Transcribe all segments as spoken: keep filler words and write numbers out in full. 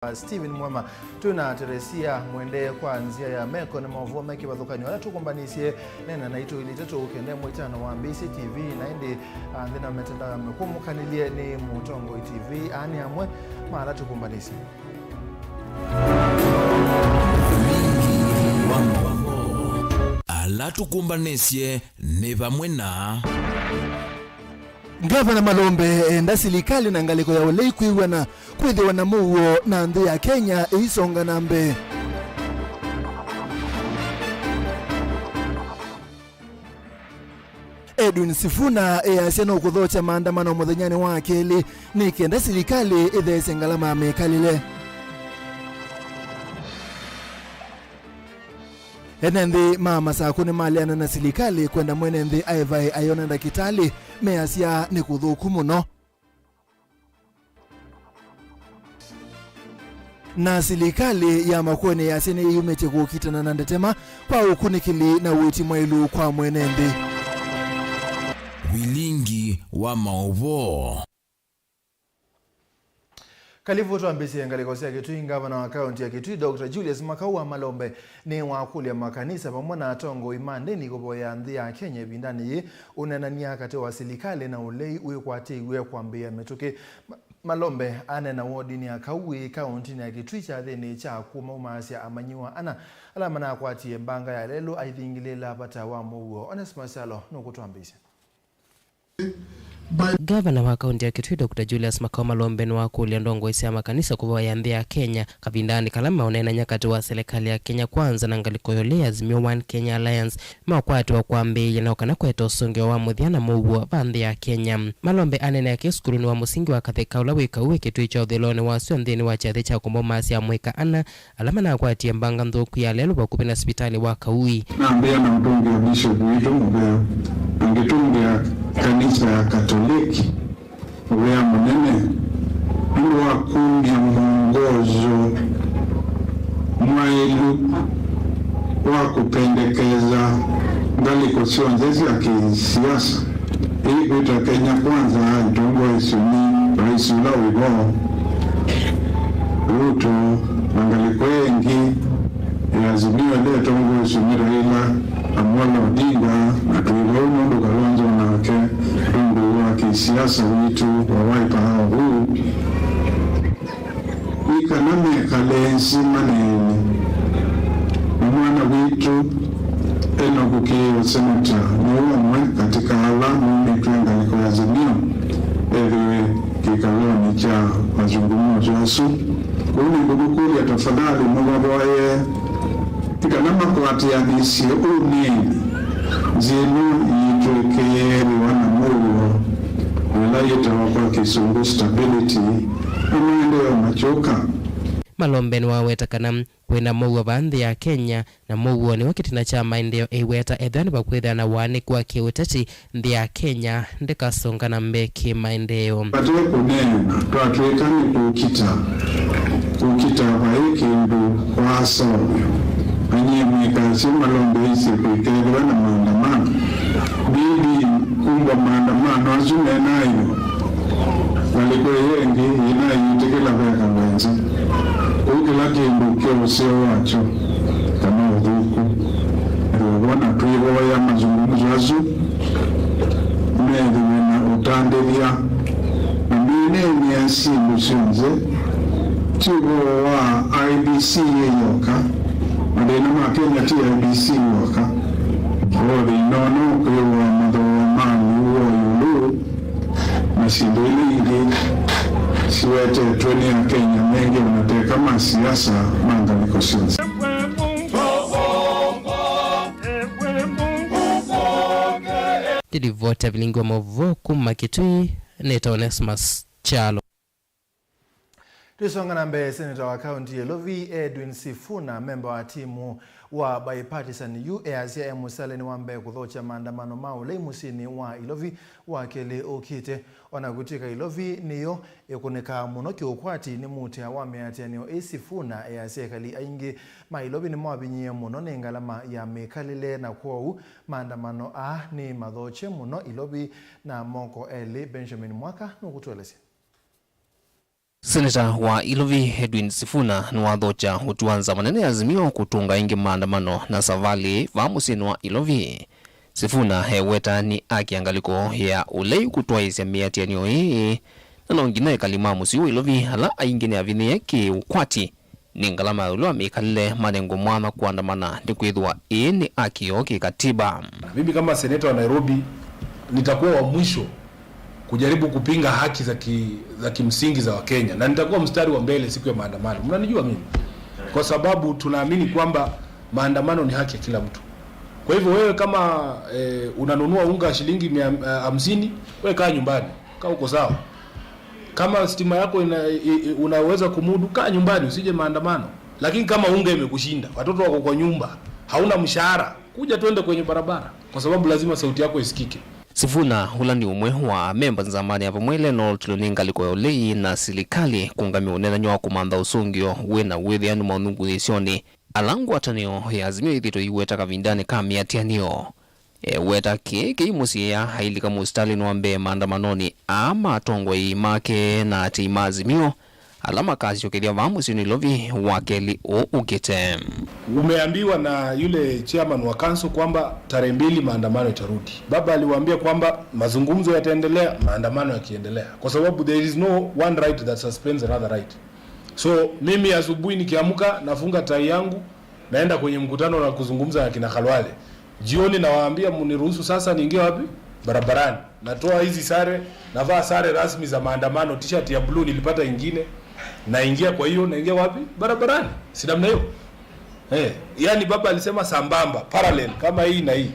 Stephen Mwema, twĩ na Teresia Mwende kwa nzĩa ya meko. Nĩ maũvoo me kĩvathũkany'o ala tũkũmbanĩsye nena naitũ ilĩ itatũ kenda ĩmwe itano wambĩĩsye T V, na ĩndĩ, ah, nthĩ na mitandao ya mĩkũmũkanĩlye nĩ Mũtongoi T V. Aa nĩ amwe ma ala tũkũmbanĩsye. Ala tũkũmbanĩsye nĩ vamwe na Ngavana Malombe enda silikalĩ na ngalĩko ya ũlei kwĩw'ana kwĩthĩwa na mũuo na nthĩ ya Kenya ĩisonga na mbee. Edwin Sifuna easya nũkũthokya maandamano mũthenyanĩ wa kelĩ nĩ kenda silikalĩ ĩtheesye ngalama ya mĩkalĩle. Ene nthĩ ma Masakũ nĩmaleana na silikalĩ kwenda mwene nthĩ aĩvae ayona ndakĩtalĩ, measya nĩ kũthũku mũno. Na silikalĩ ya Makueni yasya nĩyĩyumĩtye kũkitana na ndetema kwa ũkunĩkĩli na ũiiti mwaĩlu kwa mwene nthĩ. Vilingi wa maũvoo. Kalivu twambĩsye ngalĩko sya Kitui. Ngavana wa kaunti ya Kitui, Doctor Julius Makau wa Malombe, nĩwakũlya makanisa vamwe na atongoi ma ndĩni kũvoya nthĩ ya Kenya ĩvindanĩ yĩĩ ũneenany'a katĩ wa silikalĩ na ũlei wĩkwatĩiw'e kwambĩĩa mĩtũkĩ. Ma-, Malombe aneena wodinĩ ya Kaui, kauntinĩ ya Kitui, kyathĩnĩ kya kũmaumaasya amanyĩw'a ana ala manakwatie mbanga ya lelũ aithingĩlĩĩla vata wa mũuo. Onesmus Kyalo nũkũtwambĩĩsya. Ngavana wa kaunti ya Kitui, Doctor Julius Makau Malombe, nĩwakũlya ndongoi sya makanisa kũvoya nthĩ ya Kenya kavindanĩ kala maũneenany'a katĩ wa silikalĩ ya Kenya Kwanza na ngalĩko ya ũlei Azimio One Kenya Alliance makwatĩwa kwambĩĩa na kana kũete ũsũngĩo wa mũthya na mũuo va nthĩ ya Kenya. Malombe aneenea kĩ sukulunĩ wa mũsingi wa Katheka ũla wĩ Kaui, Kitui kya ũthũĩlonĩ wasyo nthĩnĩ wa kyathĩ kya kũmaumaasya amũika ana ala manakwatie mbanga nthũku ya lelũ vakuvĩ na sivitalĩ wa Kaui. Nambĩa na ũtũngĩa Bishop witũ mũvea, na ngĩtũngĩa kanisa ya Katoliki mũvea mũnene nũndũ wa kumya mwongozo mwaĩlu wa kũpendekeza ngalĩko syonthe sya kĩsiasa. Ĩĩ kwĩta Kenya Kwanza itongoesyo nĩ rais ũla wĩ vo, Ruto, na ngalĩko ĩngĩ ya Azimio ĩla ĩtongoesyo nĩ Raila Amolo Odinga, na twĩ vau nũndũ Kalonzo nake nũndũ wa kĩsiasa witũ wa Wiper o vau. Nĩ kana mekale nzĩ maneene. Na mwana witũ Enoch Kĩĩo, seneta, nĩ ũmwe katĩ ka ala maumĩtw'e ngalĩko ya Azimio ethĩwe kĩkalonĩ kya mazungumzo asu. Kwoou nĩngũmũkũlya tafadhali mũmavoye nĩ kana makwatĩanĩsye ũneenany'a nzĩ ĩno yitũ ĩkĩĩthĩwa na mũuo ĩla yĩtawa kwa Kĩsũngũ stability, na maendeeo makyũka. Malombe nĩwaweta kana kwĩna mũuo vaa nthĩ ya Kenya, na mũuo nĩw'o kĩtina kya maendeeo, eiweta ethĩwa nĩvakwĩthĩwa na ũaanĩku wa kĩũteti, nthĩ ya Kenya ndĩkasonga na mbee kĩmaendeeo. Vate kũneena, twatw'ĩka nĩ kũkita, kũkita vaĩ kĩndũ kwaasovya. Na nyie mwĩkasya Malombe aisye kũikethĩwa na maandamano. Maybe kumba maandamano asu menayo, ngalĩko ĩyo ĩngĩ yĩnayĩtĩkĩla vekalwe nzĩ. Kũu kĩla kĩndũ kĩ ũseo wakyo kana ũthũku. Ethĩwa vona twĩvoya mazungumzo asu methĩwe na ũtandĩthya na mĩneenea syĩndũ syonthe, ti ũvoo wa I E B C yĩ yoka, mathĩna ma Kenya ti I E B C yoka. Vo thĩna ũno kwĩw'a mathooa ma lĩu wa ĩũlũ na syĩndũ ila ingĩ siwetetwe nĩ Akenya mengĩ o na teka ma siasa ma ngalĩko syonthe. Ndilivoti ya vilingi wa maũvoo kuma Kitui, nĩtawa Onesmus Kyalo. Twĩsonga na mbee, seneta wa kaunti ya Ilovi, Edwin Sifuna, memba wa timu wa Bipartisan U, easya e mũsyaleni wa mbee kũthokya maandamano ma ũlei mũsyĩnĩ wa Ilovi wa kelĩ ũkĩte. O na kũtw'ĩka Ilovi nĩyo ĩkũnĩkaa mũno kĩũkwati nĩ mũtĩa wa mĩatĩanĩo ĩĩ, Sifuna easya ekali aingĩ ma Ilovi nĩmavinyĩĩe mũno nĩ ngalama ya mĩkalĩle, na kwoou maandamano aa nĩ mathokye mũno Ilovi na moko elĩ. Benjamin Mwaka nũkũtũelesya. Seneta wa Ilovi Edwin Sifuna nĩwathokya ũtwi wa nzama nene ya Azimio kũtũnga ĩngĩ maandamano na savalĩ vaa mũsyĩnĩ wa Ilovi. Sifuna eweta nĩ akĩa ngalĩko ya ũlei kũtwaĩĩsya mĩatĩanĩo ĩĩ, na no nginya ekali ma mũsyĩ wa Ilovi ala aingĩ nĩ avinyĩĩe kĩ-ũkwati nĩ ngalama ya ĩũlũ wa mĩkalĩle manengwe mwanya kũandamana nĩkwĩthĩwa ĩĩ nĩ akĩo kĩkatiba. Mimi kama seneta wa Nairobi nitakuwa wa mwisho kujaribu kupinga haki za ki-, za kimsingi za Wakenya, na nitakuwa mstari wa mbele siku ya maandamano. Mnanijua mimi, kwa sababu tunaamini kwamba maandamano ni haki ya kila mtu. Kwa hivyo wewe kama, eh, unanunua unga shilingi mia, eh, hamsini, wewe kaa nyumbani, kaa uko sawa. Kama stima yako ina, i, i, unaweza kumudu, kaa nyumbani, usije maandamano. Lakini kama unga imekushinda, watoto wako kwa nyumba, hauna mshahara, kuja twende kwenye barabara, kwa sababu lazima sauti yako isikike. Sifuna, ũla nĩ ũmwe wa amemba nzamanĩ ya vamwe ĩla ĩnootw'e nĩ ngalĩko ya ũlei na silikalĩ kũngamĩa ũneenany'a wa kũmantha ũsũngĩo wĩ na wĩthĩanu maũnyungunyĩsyonĩ ala ngwatanĩo ya Azimio yĩthĩĩtwe ĩiweta kavindanĩ ka mĩatĩanĩo. Eweta kĩĩ kĩimũsiĩĩa ailika mũsitalĩnĩ wa mbee maandamanonĩ aa ma atongoi make na aatĩĩi ma Azimio ala makasyokethya vaa mũsyĩnĩ Nairobi wa kelĩ ũũ ũkĩte. Umeambiwa na yule chairman wa council kwamba tarehe mbili maandamano itarudi. Baba aliwaambia kwamba mazungumzo yataendelea, maandamano yakiendelea, kwa sababu there is no one right that suspends another right. So mimi asubuhi nikiamka, nafunga tai yangu, naenda kwenye mkutano na kuzungumza na kina Khalwale. Jioni nawaambia, "Mniruhusu sasa niingie wapi? Barabarani." Natoa hizi sare, navaa sare rasmi za maandamano, t-shirt ya blue nilipata ingine, naingia, kwa hiyo naingia wapi? Barabarani. Si namna hiyo? Eh, yani baba alisema sambamba, parallel, kama hii na hii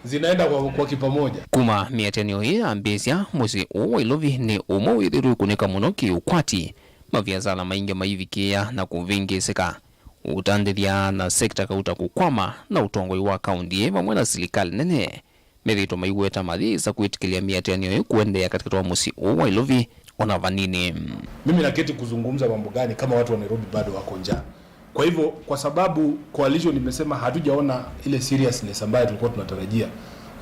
zinaenda kwa, kwa kipamoja. Kuma mĩatĩanĩo ĩĩ yambĩĩsya, mũsyĩ ũũ wa Nairobi nĩ ũmwe wĩthĩĩtwe ũikunĩka mũno kĩ-ũkwati, maviasala maingĩ maivikĩĩa na kũvĩngĩĩsĩka, ũtandĩthya na sekta kauta kũkwama, na ũtongoi wa kaũntĩ ĩĩ vamwe na silikalĩ nene methĩĩtwe maiweta mathĩĩsa kwĩtĩkĩlya mĩatĩanĩo ĩĩ kũendeea katĩkatĩ wa mũsyĩ ũũ wa Nairobi ona vanini. Mimi naketi kuzungumza mambo gani kama watu wa Nairobi bado wako njaa? Kwa hivyo, kwa sababu coalition imesema hatujaona ile seriousness ambayo tulikuwa tunatarajia,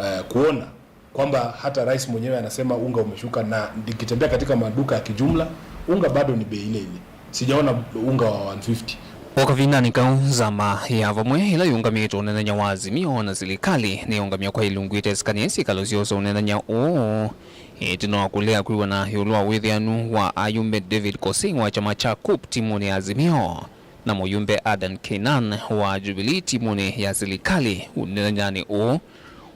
eh, kuona, kwamba hata rais mwenyewe anasema unga umeshuka, na nikitembea katika maduka ya kijumla, unga bado ni bei ile ile. Sijaona unga wa one fifty. O kavindanĩ kau, nzama ya vamwe ĩla yĩũngamĩĩtwe ũneenany'a wa Azimio na silikalĩ nĩyĩũngamya kwa ilungu itesikanie syĩkalo syosa ũneenany'a ũũ, ĩtina wa kũlea kwĩw'ana ĩũlũ wa wĩthĩanu wa ayumbe David Kosing wa kyama kya CUP timunĩ ya Azimio na mũyumbe Adan Keynan wa Jubilee timunĩ ya silikalĩ ũneenanyanĩ ũũ.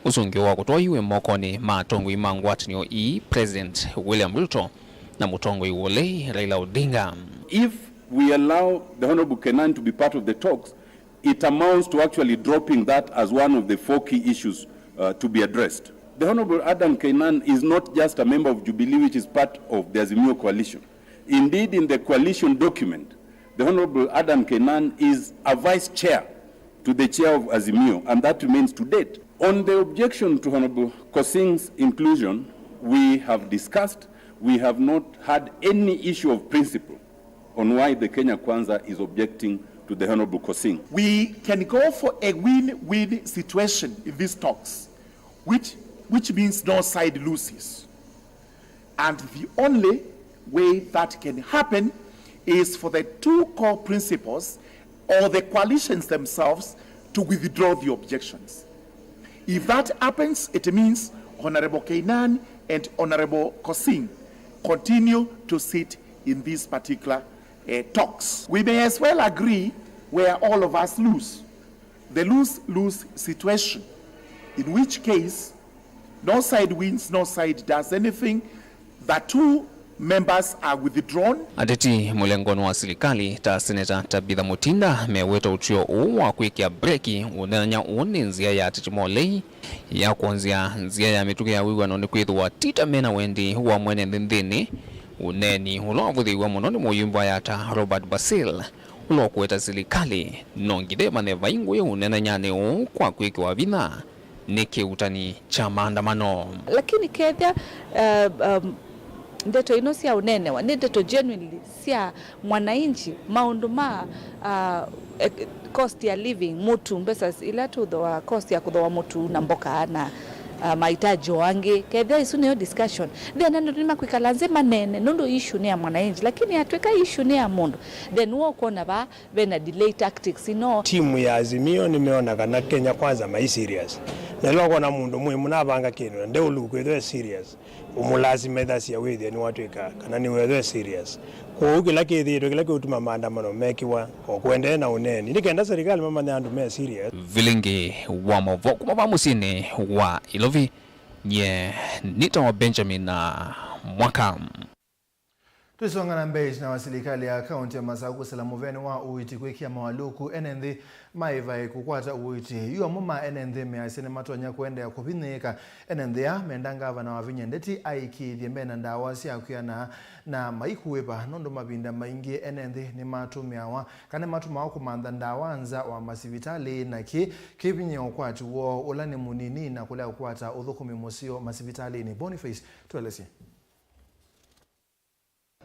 Ũsũngĩo wa kũtwaiwe mokonĩ ma atongoi ma ngwatanĩo ii, President William Ruto na mũtongoi wa ũlei Raila Odinga. If we allow the Honorable Keynan to be part of the talks, it amounts to actually dropping that as one of the four key issues, uh, to be addressed. The Honorable Adam Keynan is not just a member of Jubilee, which is part of the Azimio coalition. Indeed, in the coalition document, the Honorable Adam Keynan is a vice chair to the chair of Azimio, and that remains to date. On the objection to Honorable Kosing's inclusion, we have discussed, we have not had any issue of principle on why the Kenya Kwanza is objecting to the Honorable Kosing. We can go for a win-win situation in these talks, which, which means no side loses. And the only way that can happen is for the two core principals or the coalitions themselves to withdraw the objections. If that happens, it means Honorable Keynan and Honorable Kosing continue to sit in these particular, uh, talks. We may as well agree where all of us lose. The lose-lose situation, in which case no side wins, no side does anything. The two members are withdrawn. Ateti mũlengonĩ wa silikalĩ ta Seneta Tabitha Mutinda meweta ũtw'ĩo ũũ wa kwĩkĩa breki ũneenany'a ũũ nĩ nzĩa ya ateti ma ũlei ya kwonzya nzĩa ya mĩtũkĩ ya wĩw'ano, nĩkwĩthĩwa ti ta mena wendi wa mwene nthĩ nthĩnĩ. Ũneeni ũla wavũthĩiw'e mũno nĩ mũyumbe wa Yatta Robert Basil, ũla ũkũweta silikalĩ no nginya ĩmanye vai ngũĩ ũneenanyanĩ ũũ kwa kwĩkĩwa vinya nĩ kĩuutani kya maandamano. Lakini kethĩa, uh, um, ndeto ino sya ũneenewa nĩ ndeto genuinely sya mwananchi, maũndũ ma, uh, e-, cost ya living, mũtu, mbesa ila tũthooa, cost ya kũthooa mũtu na mboka na, uh, mahitaji o angĩ. Kethĩa isu nĩyo discussion, then andũ nĩmakwĩkala nzĩ maneene, nũndũ issue nĩ ya mwananchi. Lakini yatw'ĩka issue nĩ ya mũndũ, then we ũkwona vaa vena delay tactics ino. Timu ya Azimio nĩmeona kana Kenya Kwanza mai serious. Na ĩla ũkwona mũndũ mwĩ mũnavanga kĩndũ na ndeũlũ kwĩthwa e serious, ũmũlasima ĩthasya wĩthĩe nĩwatw'ĩka kana nĩwethwa e serious. Kwoou kĩla kĩthĩĩtwe, kĩla kĩũtuma maandamano mekĩwa, o kũendee na ũneeni, nĩ kenda serikali mamanye andũ me serious. Vilingi wa maũvoo kuma va mũsyĩnĩ wa Ilovi, nye nĩtawa Benjamin na Mwaka. Tũisonga na mbee, ĩtina wa silikalĩ ya kaũntĩ ya Masaku kũsila mũveni wa ũiiti kwĩkĩa moalyũku ene nthĩ maĩvae kũkwata ũiiti. Yu amwe ma ene nthĩ measya nĩmatonya kũendeea kũvinyĩĩka. Ene nthĩ aa menda ngavana Wavinya Ndeti aĩkĩĩthye mena ndawa sya kwĩana na maikũĩva, nũndũ mavinda maingĩ ene nthĩ nĩmatũmĩawa kana nĩmatũmawa kũmantha ndawa nza wa masivitalĩ, na kĩĩ kĩvinyĩĩa ũkwati woo ũla nĩ mũnini na kũlea kũkwata ũthũkũmi mũseo masivitalĩnĩ. Boniface, tũelesye.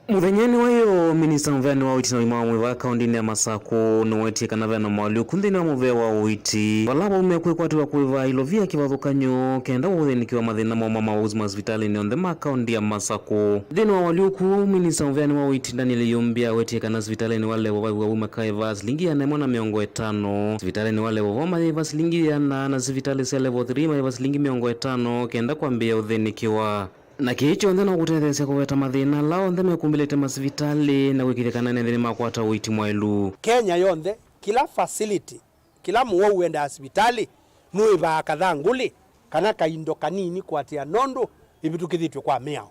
Mũthenyanĩ wa ĩyoo, minista mũveanĩ wa ũiiti na ũima wa mwĩĩ vaa kaũntĩnĩ ya Masaku nĩwetie kana vena moalyũku nthĩnĩ wa mũvea wa ũiiti, vala vaumĩa kwĩkwatĩw'a kũĩva Ilovi ya kĩvathũkany'o kenda ũthĩnĩkĩwa mathĩna moo ma mawausi masivitalĩnĩ onthe ma kaũntĩ ya Masaku. Nthĩnĩ wa ũalyũku, minista mũveanĩ wa ũiiti Daniel Yumbia awetie kana sivitalĩnĩ wa level five vau makaĩva silingi ĩana ĩmwe na mĩongo ĩtano, sivitalĩnĩ wa level four mayĩva silingi ĩana, na sivitalĩ sya level three mayĩva silingi mĩongo ĩtano kenda kwambĩĩa ũthĩnĩkĩwa. Na kĩĩ kyonthe no kũtetheesya kũveta mathĩna ala onthe mekumbĩlĩte masivitalĩ na kwĩkĩĩthya kana ene nthĩ nĩmakwata ũiiti mwaĩlu. Kenya yonthe, kĩla facility, kĩla mũwau wendaa sivitalĩ, nũĩvaa kathangũlĩ kana kaindo kanini kũatĩĩa nũndũ ĩvĩtũkĩthĩtw'e kwa mĩao.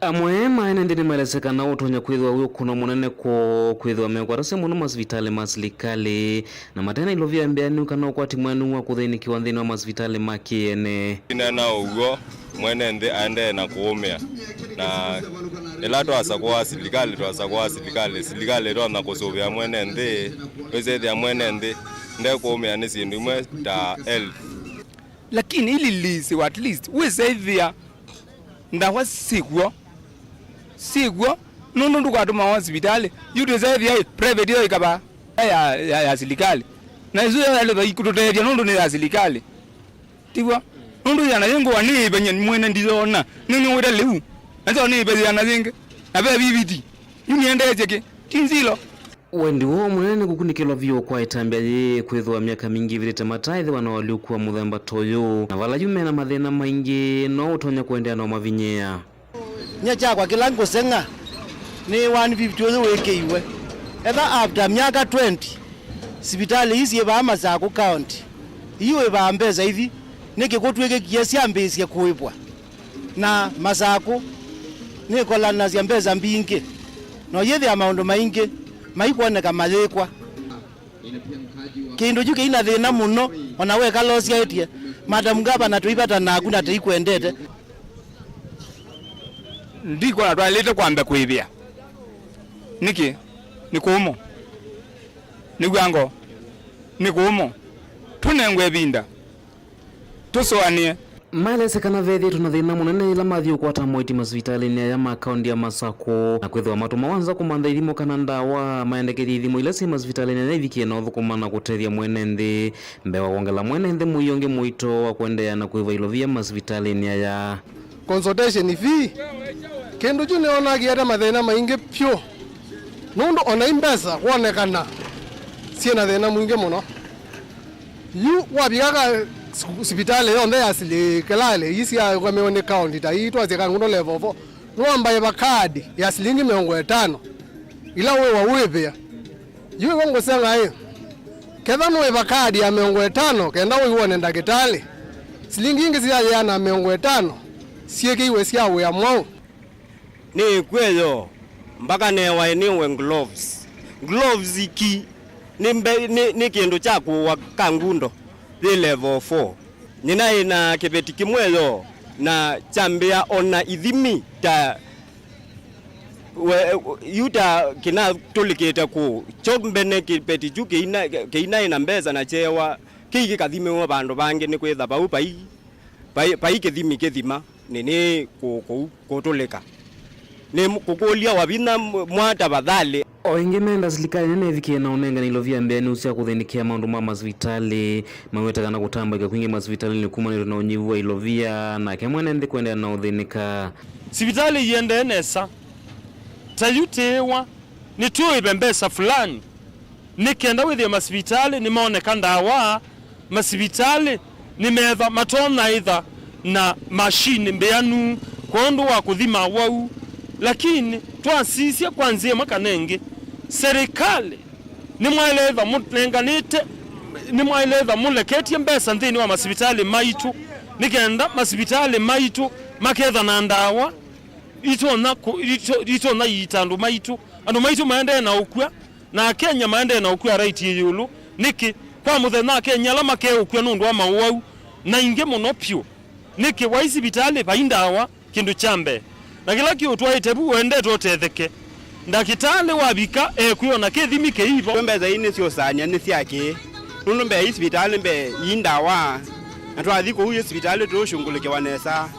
Amwe ma ene nthĩ nĩmaelesya kana ũtonya kwĩthĩwa wĩ ũkũno mũnene kwoo kwĩthĩwa mekwatasya mũno masivitalĩ ma silikalĩ, na mate na ilovia mbĩanu kana ũkwati mweanu wa kũthĩnĩkĩwa nthĩnĩ wa masivitalĩ ma kĩ-ene. Ĩneena ũw'o, mwene nthĩ aendee na kũũmĩa, na ĩla twasakũa silikalĩ, twasakũa silikalĩ, silikalĩ ĩtonya kũsũvĩa mwene nthĩ, wĩsĩthĩa mwene nthĩ ndekũũmĩa nĩ syĩndũ imwe ta health. Lakini ili lĩsĩwa at least wĩsĩthĩa ndawa syĩkw'o, syĩkw'o, nũndũ ndũkatũmawa sivitalĩ. Yu twĩsethĩa ĩ private yo ĩkava ya, ya, ya silikalĩ. Na ĩsu yaĩle vaikũtũtethya nũndũ nĩ ya silikalĩ. Tiw'o? Nũndũ yĩana yĩ ngũa nĩĩvany'a mwene ndiyona. Nĩnĩwĩte lĩu. Na syo nĩĩve yĩana yĩngĩ. Na ve viviti. Yu nĩendeesye kĩ? Ti nzilo. Wendi woo mũnene nĩ kũkunĩkĩlwa vyũ kwa ĩtambya yĩĩ, kwĩthĩwa myaka mingĩ ĩvĩtĩte mataĩthĩwa na ũalyũku wa mũthemba ta ũyũ, na vala yu mena mathĩna maingĩ, no ũtonya kũendeea na ũmavinyĩĩa. Nyie kyakwa kĩla ngũseng'a nĩ one fifty ũyũ wĩkĩiwe. Etha after myaka twenty, sivitalĩ ii syĩ vaa Masakũ County, ii wĩvaa mbesa ithi, nĩkĩ kũtw'ĩkĩkie syambĩĩsye kũĩvwa? Na Masakũ nĩkolanasya mbesa mbingĩ, na ũyĩthĩa maũndũ maingĩ maikwoneka mayĩkwa. Kĩndũ kyu kĩina thĩna mũno, o na wekala ũsyaĩtye, Madam Governor, tũivata naku na tũikwendete. Ndikwona twaĩlĩte kwamba kwĩvĩa. Nĩkĩ? Nĩ kũũmo. Nĩ w'ango. Nĩ kũũmo. Tũnengwe ĩvinda. Tũsũanĩe. Maelesya kana vethĩĩtwe na thĩna mũnene yĩla mathiĩ ũkwata moiti masivitalĩnĩ aya ma kaũntĩ ya Masakũ, na kwĩthĩwa matũmawa nza kũmantha ithimo kana ndawa, maendekethye ithimo ila syĩ masivitalĩnĩ aya ivikĩe na ũthũkũma na kũtethya mwene nthĩ, mbee wa kwongela mwene nthĩ mũio ũngĩ mũito wa kũendeea na kũĩva ilovia masivitalĩnĩ aya. Consultation fee, kĩndũ kyu nĩona kĩete mathĩna maingĩ vyũ, nũndũ ona i mbesa kwonekana syĩ na thĩna mwingĩ mũno. Yu wavika ka sivitalĩ yonthe ya silikalĩ ii syaũngamĩwe nĩ kaũnti ta ii, twasye Kangundo level four, nĩwambaĩva kaadi ya silingi mĩongo ĩtano ila wĩwa ũĩvĩa. Yu ĩwe ngũseng'a ĩ, ketha nũĩva kaadi ya mĩongo ĩtano kenda ũiwone ndakĩtalĩ, silingi ingĩ sya yĩana mĩongo ĩtano syĩkĩiwe sya wĩa mwaũ? Nĩkw'e yo, mbaka neewa nĩwe gloves. Gloves iki nĩ mbe-, nĩ, nĩ kĩndũ kya kũũa Kangundo yĩ level four. Nyina ĩna kĩveti kĩmwe yo, na kyambĩa ona ithimi ta we, yu ta kĩnatũlĩkĩte kũũ. Kyo mbene kĩveti kyu kĩina, kĩinaĩ na mbesa na kyeewa kĩi kĩkathimĩwa vandũ vangĩ, nĩkwĩtha vau vai, vai, vai kĩthimi kĩthima. Nĩ, nĩ kũ-, kũ-, kũtũlĩka. Nĩ kũkũlya Wavinya mwa tafadhali. O ĩngĩ menda silikalĩ nene ĩvikĩe na ũnengane ilovia mbĩanu sya kũthĩnĩkĩa maũndũ ma masivitalĩ, maweta kana kũtambũĩka kwingĩ masivitalĩnĩ kumanĩtwe na ũnyivu wa ilovia, nake mwene nthĩ kũendeea na ũthĩnĩka. Sivitalĩ iendee nesa ta yu tĩĩwa, nĩtũĩve mbesa fulani nĩ kenda wĩthĩe masivitalĩ nĩmoneka ndawa, masivitalĩ nĩmethwa matonaĩtha na mashini mbĩanu kwondũ wa kũthima awau. Lakini twasisya kwa nzĩa ĩmwe kana ĩngĩ, serĩkalĩ nĩmwaĩle ĩtha mũnenganĩte, nĩmwaĩle ĩtha mũleketye mbesa nthĩnĩ wa masivitalĩ maitũ, nĩ kenda masivitalĩ maitũ maketha na ndawa itonya kũ-, ito-, itonya iita andũ maitũ. Andũ maitũ maendee na ũkw'a, na Akenya maendee na ũkw'a raiti ĩũlũ. Nĩkĩ? Kwa mũthenya Akenya ala makeũkw'a nũndũ wa maũwau, na ingĩ mũno vyũ. Nĩkĩ? Vai sivitalĩ, vai ndawa, kĩndũ kya mbee. Na kĩla kĩũtwaĩte vu, ũendete ũtetheke. Ndakĩtalĩ wavika, ekwĩa o na kĩthimi kĩivo. Mbesa ii nĩsyũsaany'a nĩ sya kĩĩ? Nũndũ mbee ii sivitalĩ mbee ii ndawa, na twathi kũu yu sivitalĩ tũũshungulĩkĩwa nesa.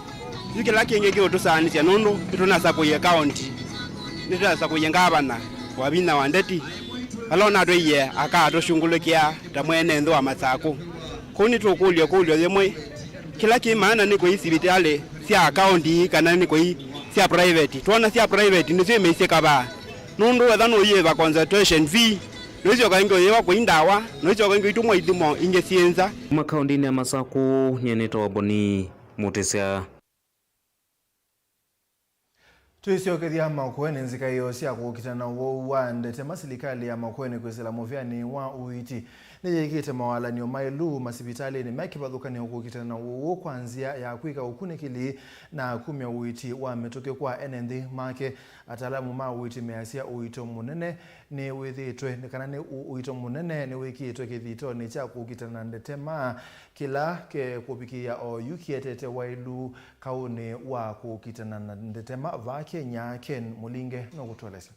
Yu kĩla kĩngĩ kĩũtũsaanĩsya nũndũ nĩtũnasakũie kaũnti, nĩtũnasakũie ngavana Wavinya wa Ndeti, ala ũnatwĩie akatũshungulĩkĩa ta mwene nthĩ wa Masakũ. Kũu nĩtũkũlya kũlyo yĩmwe, kĩla kĩ maana nĩ kũi sivitalĩ sya kaũnti kana nĩ kũi sya private? Twona sya private nĩsyo imĩisye kavaa, nũndũ wetha nũyĩva consultation fee, noisyoka ĩngĩ ũyĩwa kũi ndawa, noisyoka ĩngĩ ũitũmwa ithimo ingĩ syĩ nza. Kuma kaũntinĩ ya Masakũ, nyie nĩtawa Boni Mũtĩsya. Twĩsyokethya Makueni, nzika ĩyo sya kũkitana na ũwau wa ndetema, silikalĩ ya Makueni kwĩsĩla mũvĩanĩ wa ũiiti nĩyĩkĩte mawalany'o maĩlu masivitalĩnĩ me kĩvathũkany'o kũkitana na ũwau kwa nzĩa ya kwĩka ũkunĩkĩli na kumya ũiiti wa mĩtũkĩ kwa ene nthĩ make. Ataalamu ma ũiiti measya ũito mũnene nĩwĩthĩĩtwe, nĩ kana nĩ ũ-, ũito mũnene nĩwĩkĩĩtwe kĩthitonĩ kya kũkitana na ndetema, kĩla ke kũvikĩĩa oyu kĩetete waĩlu kaũnĩ wa kũkitana na ndetema vaa Kenya. Ken Mũlinge nũkũtũelesya.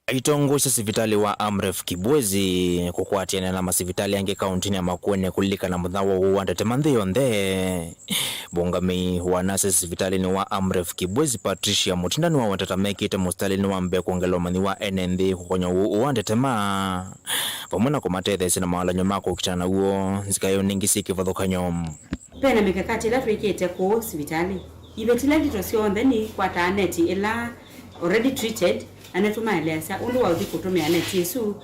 Aitongosya sivitalĩ wa Amref Kibwezi kũkwatĩana na masivitalĩ angĩ kaũntinĩ ya Makueni kũlilikana mũthenya wa ũwau wa ndetema nthĩ yonthe. Mũũngamĩi wa nurses sivitalĩnĩ wa Amref Kibwezi, Patricia Mũtinda, nĩwaweta ta mekĩte mũsitalĩnĩ wa mbee kwongela ũmanyi wa ene nthĩ kũkonya ũwau wa ndetema, vamwe na kũmatetheesya na mawalany'o ma kũkitana naw'o nzika ĩyo ningĩ syĩ kĩvathũkany'o. Ve na mikakati ĩla twĩkĩte kũũ sivitalĩ. Iveti ila ndito syonthe nikwataa neti ĩla already treated, na nĩtũmaeleasya ũndũ wa ũthi kũtũmĩa neti ĩsu,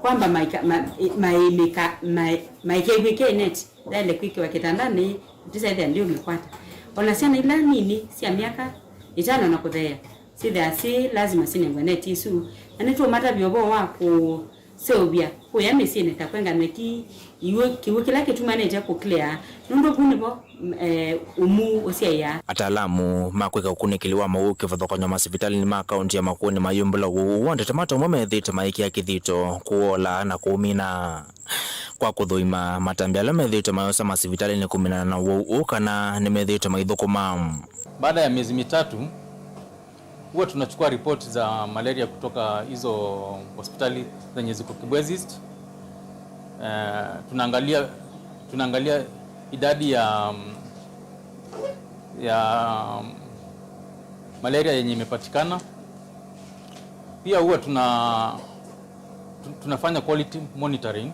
kwamba maika-, ma-, maĩmĩka, ma-, maikew'ĩke neti yaĩle kwĩkĩwa kĩtandanĩ, ndĩsaĩthĩa ndiũmĩkwata. O na syana ila nini sya myaka ĩtano na kũtheea syĩthĩaa syĩ lasima sinengwe neti ĩsu, na nĩtũũmatavya ũvoo wa kũ- seũvya kũya mĩsyĩnĩ ta kwenganw'a ki iw'ũ, kĩw'ũ kĩla kĩtumanĩte kũclear, nũndũ vu nĩvo, mm, eh, ũmu ũsyaĩaa. Ataalamu ma kwĩka ũkunĩkĩli wa mawau kĩvathũkany'o masivitalĩnĩ ma kaũnti ya Makueni mayũmbũla ũwau ũũ wa ndetema ta ũmwe methĩĩtwe maĩkĩa kĩthito kũwola na kũũmina. Kwa kũthũima matambya ala methĩĩtwe mayosa masivitalĩnĩ kumĩnana na ũwau ũũ kana nĩmethĩĩtwe maithũkũma. Baada ya miezi mitatu, huwa tunachukua ripoti za malaria kutoka hizo hospitali zenye ziko Kibwezi East. Eh, tunaangalia, tunaangalia idadi ya, ya malaria yenye imepatikana. Pia huwa tuna-, tu-, tunafanya quality monitoring.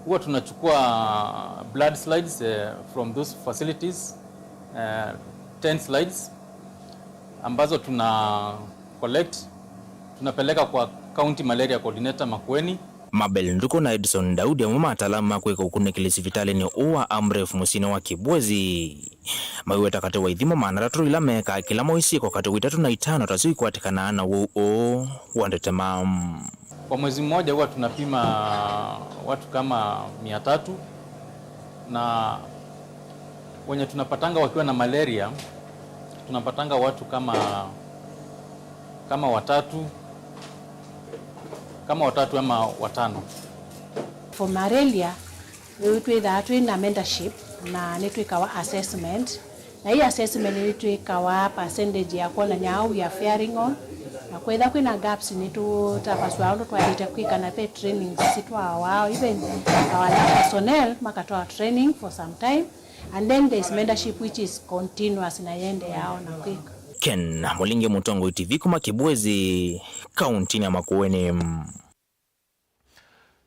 Huwa tunachukua blood slides, eh, from those facilities, eh, ten slides, ambazo tuna collect, tunapeleka kwa County Malaria Coordinator Makueni. Mabel Nduku na Edson Daudi amwe ma ataalamu ma kwĩka ũkunĩkĩli sivitalĩnĩ ũũ wa Amref mũsyĩnĩ wa Kibwezi. Maiweta katĩ wa ithimo maana atatũ ila mekaa kĩla mwei syĩko katĩ wa itatũ na itano ta syĩkwatĩkanaa na ũwau ũũ wa ndetema. Kwa mwezi mmoja huwa tunapima watu kama mia tatu, na wenye tunapatanga wakiwa na malaria, tunapatanga watu kama, kama watatu, kama watatu ama watano. For malaria, Rĩu twĩthaa twĩ na mentorship na nĩtwĩkawa assessment, na ĩ assessment nĩtwĩkawa percentage ya kwonany'a how we are faring on, na kwĩtha kwĩna gaps nĩtũtavaswaa ũndũ twaĩlĩte kwĩka, na ve trainings sitwaawaa even our personnel makatwawa training for some time, and then there is mentorship which is continuous na yendeeaa o na kwĩka. Ken Mũlingi, Mũtongoi T V kuma Kibwezi, kauntinĩ ya Makueni.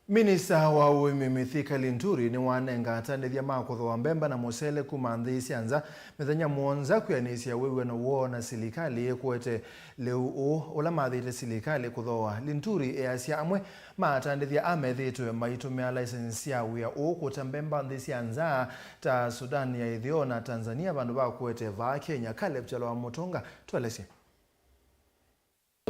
Minista wa ũĩmi Mithika Linturi nĩwanenga atandĩthya ma kũthooa mbemba na mũsele kuma nthĩ sya nza mĩthenya mũonza kwĩanĩsya wĩw'ano woo na silikalĩ ĩkũete lĩu ũũ ũla mathĩte silikalĩ kũthooa. Linturi easya amwe ma atandĩthya amethĩĩtwe maitũmĩa license sya wĩa ũũ kũta mbemba nthĩ sya nza ta Sudan ya Ĩtheo na Tanzania vandũ va kũete vaa Kenya. Caleb Kyalo wa Mũtũnga tũelesye.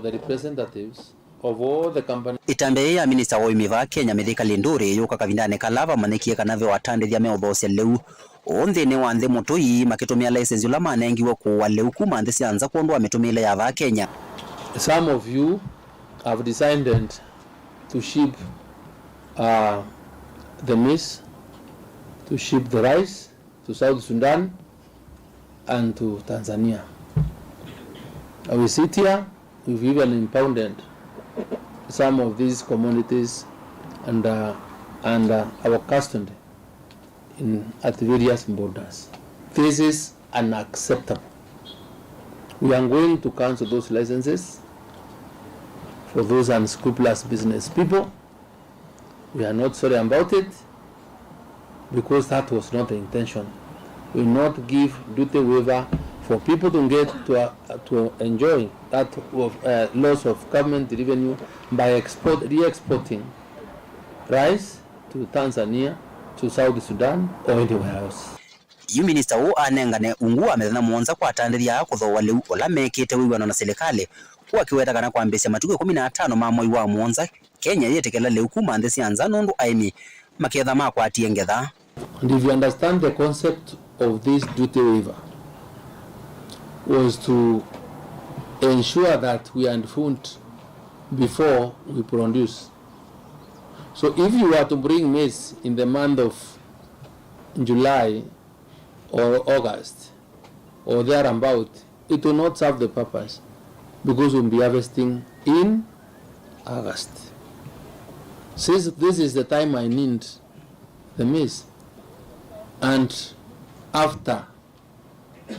The representatives of all the companies. Ĩtambya yĩĩ ya minista wa ũĩmi vaa Kenya, Mithika Linturi, yũka kavindanĩ kala vamanyĩkie kana ve o atandĩthya meũthoosya lĩu ũũ nthĩnĩ wa nthĩ mũtũi makĩtũmĩa license ũla manengiwe kũũa lĩu kuma nthĩ sya nza kwondũ wa mĩtũmĩĩle ya vaa Kenya. Some of you have decided to ship, uh, the maize, to ship the rice, to South Sudan and to Tanzania. As we sit here, we've even impounded some of these commodities and, uh, and, uh, our customary in, at various borders. This is unacceptable. We are going to cancel those licenses for those unscrupulous business people. We are not sorry about it because that was not the intention. We not give duty waiver for people to get to, uh, to enjoy that of, uh, loss of government revenue by export, re-exporting rice to Tanzania, to South Sudan, or anywhere else. Yu minista ũũ anengane ungu wa mĩthenya mũonza kwa atandĩthya aa kũthooa lĩu ũla mekĩte wĩw'ano na silikalĩ, ũũ akĩweta kana kwambĩĩsya matukũ ĩkũmi na atano ma mwei wa mũonza, Kenya yĩtĩkĩla lĩu kuma nthĩ sya nza nũndũ aĩmi maketha makwatie ngetha. And if you understand the concept of this duty waiver was to ensure that we unfoot before we produce. So if you were to bring maize in the month of July or August or thereabout, it will not serve the purpose because we'll be harvesting in August. Since this is the time I need the maize, and after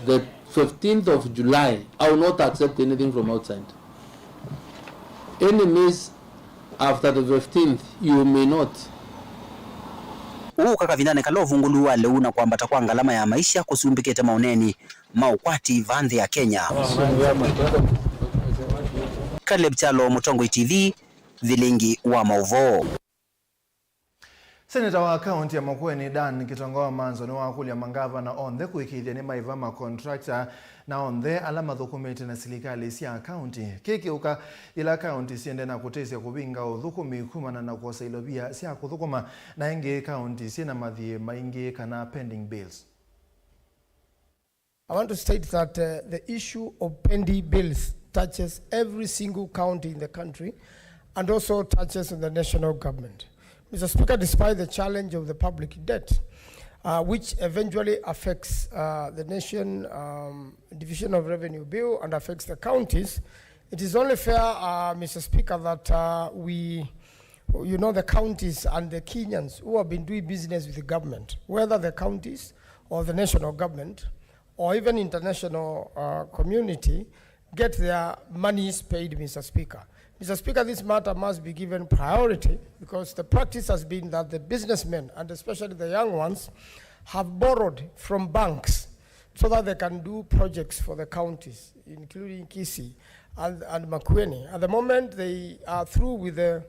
the fifteenth of July, I will not accept anything from outside. Any maize after the fifteenth, you may not. Ũũ ũka kavindanĩ kala ũvungũlu wa lĩu na kwambata kwa ngalama ya maisha kũsumbĩkĩte maũneeni ma ũkwati vaa nthĩ ya Kenya. Caleb Kyalo, Mũtongoi T V, Vilingi wa Maũvoo. Seneta wa kaunti ya Makueni, Dan Kitonga wa Manzo, nĩwakũlya mangavana onthe kũĩkĩĩthya nĩmaĩva makontrakta na onthe ala mathũkũmĩte na silikalĩ sya kaunti. Kĩĩ kĩũka yĩla kaunti syĩendee na kũtĩsya kũvinga ũthũkũmi kumana na kwosa ilovia sya kũthũkũma, na ĩngĩ kaunti syĩ na mathiĩ maingĩ kana pending bills. I want to state that, uh, the issue of pending bills touches every single county in the country and also touches on the national government. Mister Speaker, despite the challenge of the public debt, uh, which eventually affects, uh, the nation, um, Division of Revenue Bill and affects the counties, it is only fair, uh, Mister Speaker, that, uh, we, you know, the counties and the Kenyans who have been doing business with the government, whether the counties or the national government, or even international, uh, community get their monies paid, Mister Speaker. Mister Speaker, this matter must be given priority because the practice has been that the businessmen, and especially the young ones, have borrowed from banks so that they can do projects for the counties, including Kisii and, and Makueni. At the moment, they are through with the,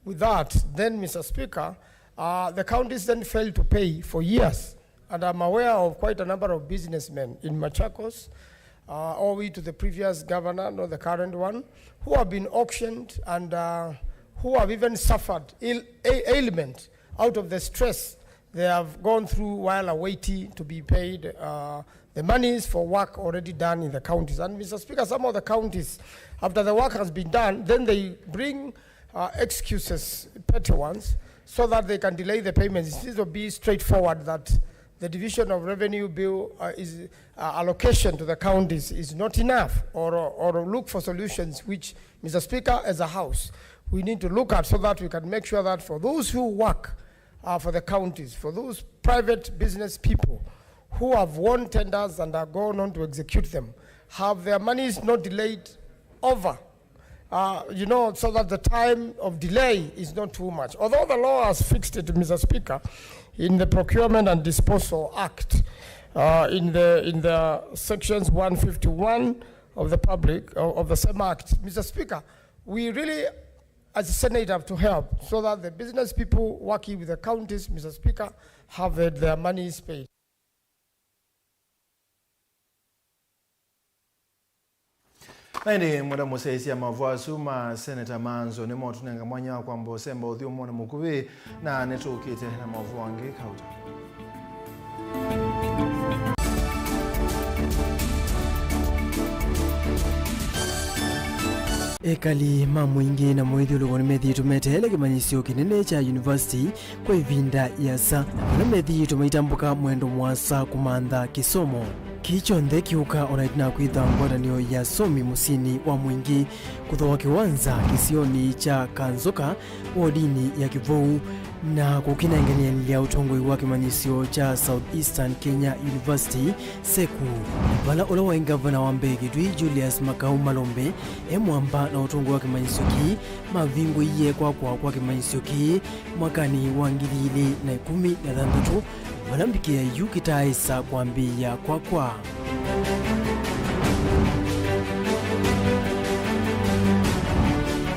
with that. Then, Mister Speaker, uh, the counties then fail to pay for years. And I'm aware of quite a number of businessmen in Machakos, uh, owing to the previous governor, not the current one, who have been auctioned and, uh, who have even suffered ill, a-, ailment out of the stress they have gone through while awaiting to be paid, uh, the monies for work already done in the counties. And Mister Speaker, some of the counties, after the work has been done, then they bring uh, excuses, petty ones, so that they can delay the payments. It needs to be straightforward that the Division of Revenue Bill, uh, is, uh, allocation to the counties is not enough, or, or look for solutions which, Mister Speaker, as a House, we need to look at so that we can make sure that for those who work, uh, for the counties, for those private business people who have won tenders and are going on to execute them, have their monies not delayed over, uh, you know, so that the time of delay is not too much. Although the law has fixed it, Mister Speaker, in the Procurement and Disposal Act, uh, in the, in the sections one fifty-one of the public, of, of the same act, Mister Speaker, we really, as a Senate, have to help so that the business people working with the counties, Mister Speaker, have had their monies paid. Na ĩndĩ mwenda mũsyaĩĩsya maũvoo asu ma Seneta Manzo nĩmo ũtũnenga mwanya wa kwamba ũsemba ũthyũmũonĩ mũkuvĩ, na nĩtũkĩte na maũvoo angĩ kauta. Ekali ma Mwingĩ na mũithyũlũko nĩmethĩĩtwe meteele kĩmanyĩsyo kĩnene kya yunivasiti kwa ĩvinda ĩasa, vala methĩĩtwe maitambũka mwendo mũasa kũmantha kĩsomo. Kĩĩ kyonthe kĩũka o na ĩtina wa kwĩtha ngwatanĩo ya asomi mũsyĩnĩ wa Mwingĩ kũthooa kĩwanza kĩsionĩ kya Kanzoka, wodinĩ ya Kĩvou, na kũkĩnenganĩanĩlya ũtongoi wa kĩmanyĩsyo kya South Eastern Kenya University, seku, vala ũla waĩ ngavana wa mbee Kĩtui, Julius Makau Malombe, e mwamba na ũtongoi wa kĩmanyĩsyo kĩĩ, mavingũie kwakwa kwa kĩmanyĩsyo kĩĩ mwakanĩ wa ngili ilĩ na ĩkũmi na thanthatũ, vala mbikĩa yu kĩtaaĩsa kwambĩĩa kwakwa.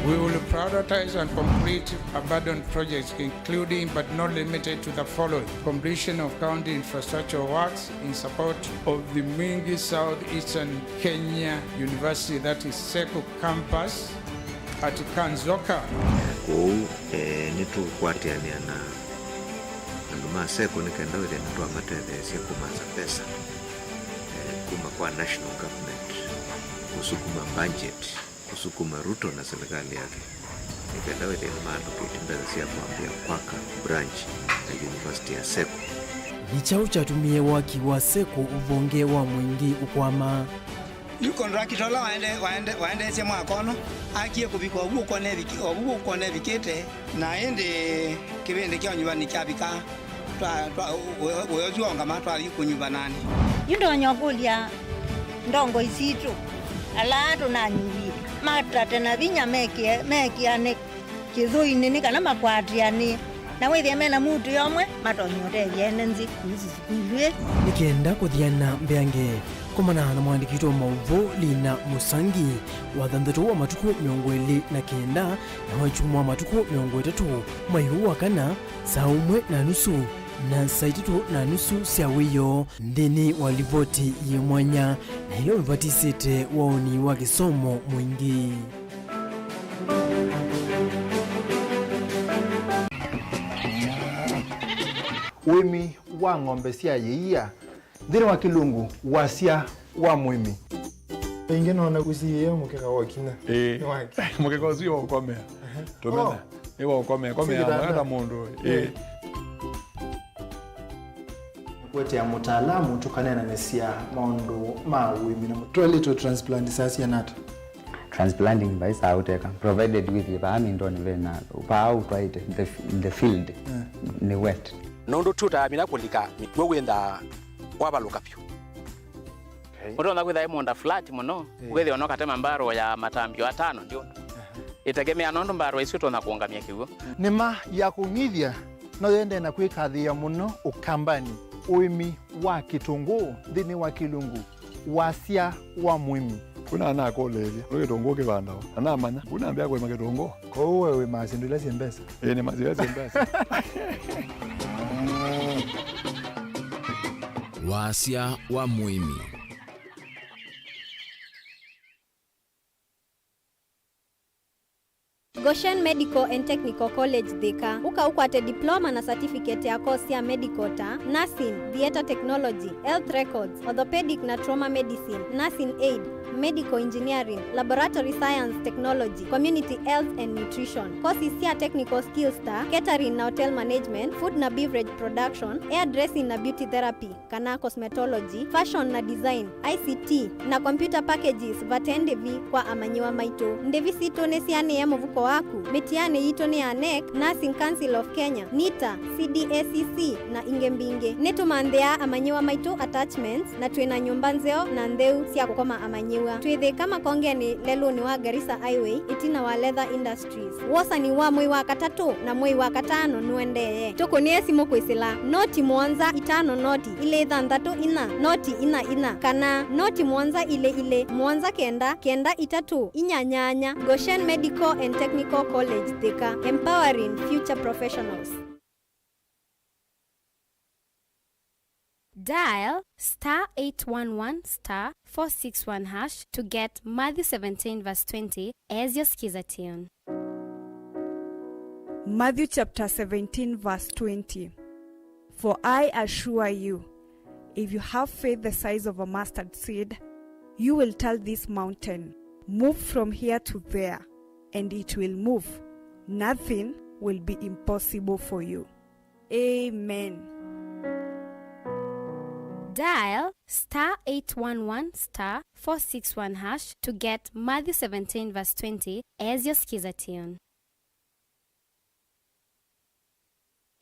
We will prioritize and complete abandoned projects, including but not limited to the following: completion of county infrastructure works in support of the Mwingi South Eastern Kenya University, that is seku campus at Kanzoka. Kwoou, eh, nĩtũkwatĩanĩa na andũ ma seku nĩ kenda wĩthĩe nĩtwamatetheesya kũmanza mbesa, eh, kuma kwa national government, kũsukuma budget, kũsukuma Ruto na silikalĩ yake, nĩ kenda wĩthĩe nĩmaallocate mbesa sya kwambĩĩa kwaka branch ya University ya seku. Nĩ kyaũ kyatumie waki wa seku ũvonge wa Mwingĩ ũkwama? Yu contractor ũla waende-, waende-, waendeesye mwako ũno, akie kũvika ovu ũkona ĩviki-, ovu ũkona ĩvikĩte, na ĩndĩ kĩvĩndĩ kya ũnyuva nĩkyavika, twa-, twa-, wĩ-, wĩa ũsu waũngama, twathi kũnyuva nani. Yu ndonya ũkũlya ndongoi sitũ, ala tũnanyuvie, matate na vinya mekĩe-, mekĩane kĩthũinĩ nĩ kana makwatĩanĩe, na wĩthĩe me na mutu yomwe, matonya ũtethya ene nthĩ kũu sukulu ĩ. Nĩ kenda kũthiana mbeange, komana na mũandĩki witũ wa maũvoo Lina Mũsangi, wathanthatũ wa matukũ mĩongo ĩlĩ na kenda na wakyumwa matukũ mĩongo ĩtatũ, mwai ũũ wa kana, saa ũmwe na nusu na saa itatũ na nusu sya wĩoo, nthĩnĩ wa livoti yĩ mwanya na ĩla ũvatisĩte waũni wa kĩsomo Mwingĩ. Ũĩmi wa ng'ombe sya yĩia, nthĩnĩ wa kĩlungu, wasya wa mũĩmi. Ĩngĩ noona ũsiĩĩe mũkeka wa ũkinya. Ĩĩ. Nĩ wake. Mũkeka ũsu wa ũkomea. Tũmena. Oh. Nĩ wa ũkomea. Komea. Sikitanda. Wenda mũndũ. Ĩĩ. Ĩĩ. Nĩkũetea mũtaalamu tũkaneenanĩsya maũndũ ma ũĩmi na mũtwaĩlĩtwe transplant saa siana ata? Transplanting vai saa ũteka, provided wĩthĩe vaa mindonĩ vena, vaa ũtwaĩte, the, the field, eh, nĩ wet. Nũndũ tũtamina kũlika mĩkw'ũ wĩnthaa wavalũka vyũ. Okay. Ũtonya kwĩtha ĩ mũũnda flat mũno, eh, ũkethĩa no katema mbarũ ya matambio atano ndio. Aha. Ĩtegemea nũndũ mbarũ isu ĩtonya kũũngamya kĩw'ũ. Nĩma ya kũng'ithya no yendee na kwĩkathĩĩa mũno Ũkambanĩ, ũĩmi wa kĩtũngũũ nthĩnĩ wa kĩlungu, wasya wa mũĩmi. Kuna anakũlĩĩlya, nĩ kĩtũngũũ kĩvandawa? Na namanya, kuna ambĩa kũĩma kĩtũngũũ. Kwoou we wĩmaa syĩndũ ila syĩ mbesa? Ĩĩ, nĩmaa syĩndũ ila syĩ mbesa. Wasya wa mũĩmi. Goshen Medical and Technical College Thika. Ũka ũkwate diploma na certificate ya course sya medical ta nursing, theatre technology, health records, orthopedic na trauma medicine, nursing aid, medical engineering, laboratory science technology, community health and nutrition. Courses sya technical skills ta catering na hotel management, food na beverage production, hairdressing na beauty therapy kana cosmetology, fashion na design, I C T, na computer packages vate ndĩvi kwa amanyĩw'a maitũ. Ndĩvi sitũ nĩsianĩe mũvuko wa Aku. Mĩtianĩ yitũ nĩ ya nec, Nursing Council of Kenya, nita, C D A C C, na ingĩ mbingĩ. Nĩtũmanthĩaa amanyĩw'a maitũ attachments, na twĩ na nyũmba nzeo na ntheu sya kũkoma amanyĩw'a. Twĩ Thĩka Makongenĩ, lelũnĩ wa Garissa Highway, ĩtina wa Leather Industries. Wosani wa mwei wa katatũ na mwei wa katano nũendee. Tũkũnĩe simũ kwĩsĩla noti mũonza itano noti ilĩ thanthatũ inya noti inya inya kana noti mũonza ilĩ ilĩ mũonza kenda kenda itatũ inya nyanya. Goshen Medical and Technical College, Thika, empowering future professionals. Dial star eight one one star four six one hash to get Matthew seventeen verse twenty as your skiza tune. Matthew chapter seventeen, verse twenty. For I assure you, if you have faith the size of a mustard seed, you will tell this mountain, "Move from here to there," and it will move. Nothing will be impossible for you. Amen. Dial star eight one one star four six one hash to get Matthew seventeen verse twenty as your skiza tune.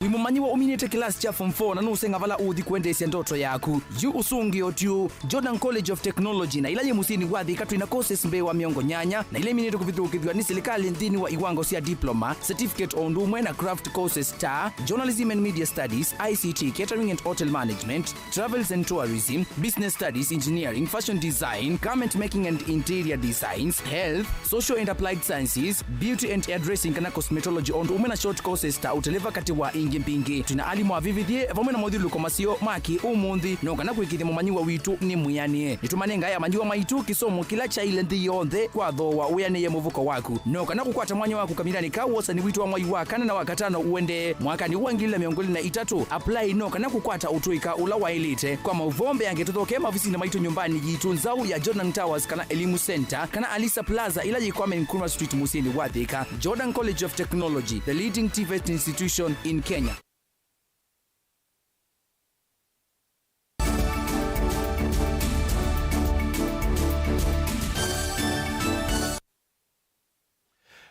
Wĩ mũmanyĩw'a ũminĩte kĩlasi kya form four na nũũsenga vala ũũthi kũendeesya ndoto yaku? Yu ũsũngĩo tyu. Jordan College of Technology, na ĩla yĩ mũsyĩnĩ wa Thika, twĩ na courses mbee wa mĩongo nyanya, na ila iminĩtwe kũvithũkĩthw'a nĩ silikalĩ nthĩnĩ wa iwango sya diploma, certificate, o ũndũ ũmwe na craft courses ta Journalism and Media Studies, I C T, Catering and Hotel Management, Travels and Tourism, Business Studies, Engineering, Fashion Design, Garment Making and Interior Designs, Health, Social and Applied Sciences, Beauty and Hairdressing kana Cosmetology, o ũndũ ũmwe na short courses ta ũteleva, katĩ wa ingĩ mbingĩ. Twĩ na alimũ avĩvĩthye vamwe na mothyũlũlũko maseo ma kĩ-ũmũnthĩ, no kana kũĩkĩĩthya mũmanyĩw'a witũ nĩ mwĩanĩe. Nĩtũmanengae amanyĩw'a maitũ kĩsomo kĩla kyaĩle nthĩ yonthe kwa thooa wĩanĩe mũvuko waku. No kana kũkwata mwanya waku kavindanĩ ka wosani witũ wa mwai wa kana na wa katano ũendee mwakanĩ wa ngili ilĩ na mĩongo ĩlĩ na itatũ, apply no kana kũkwata ũtũĩka ũla waĩlĩte. Kwa maũvoo mbeange tũthokee maovisinĩ maitũ nyũmbanĩ yitũ nzaũ ya Jordan Towers kana Elimu Center kana Alisa Plaza ĩla yĩ Kwame Nkrumah Street mũsyĩnĩ wa Thika. Jordan College of Technology, the leading TVET institution in Kenya.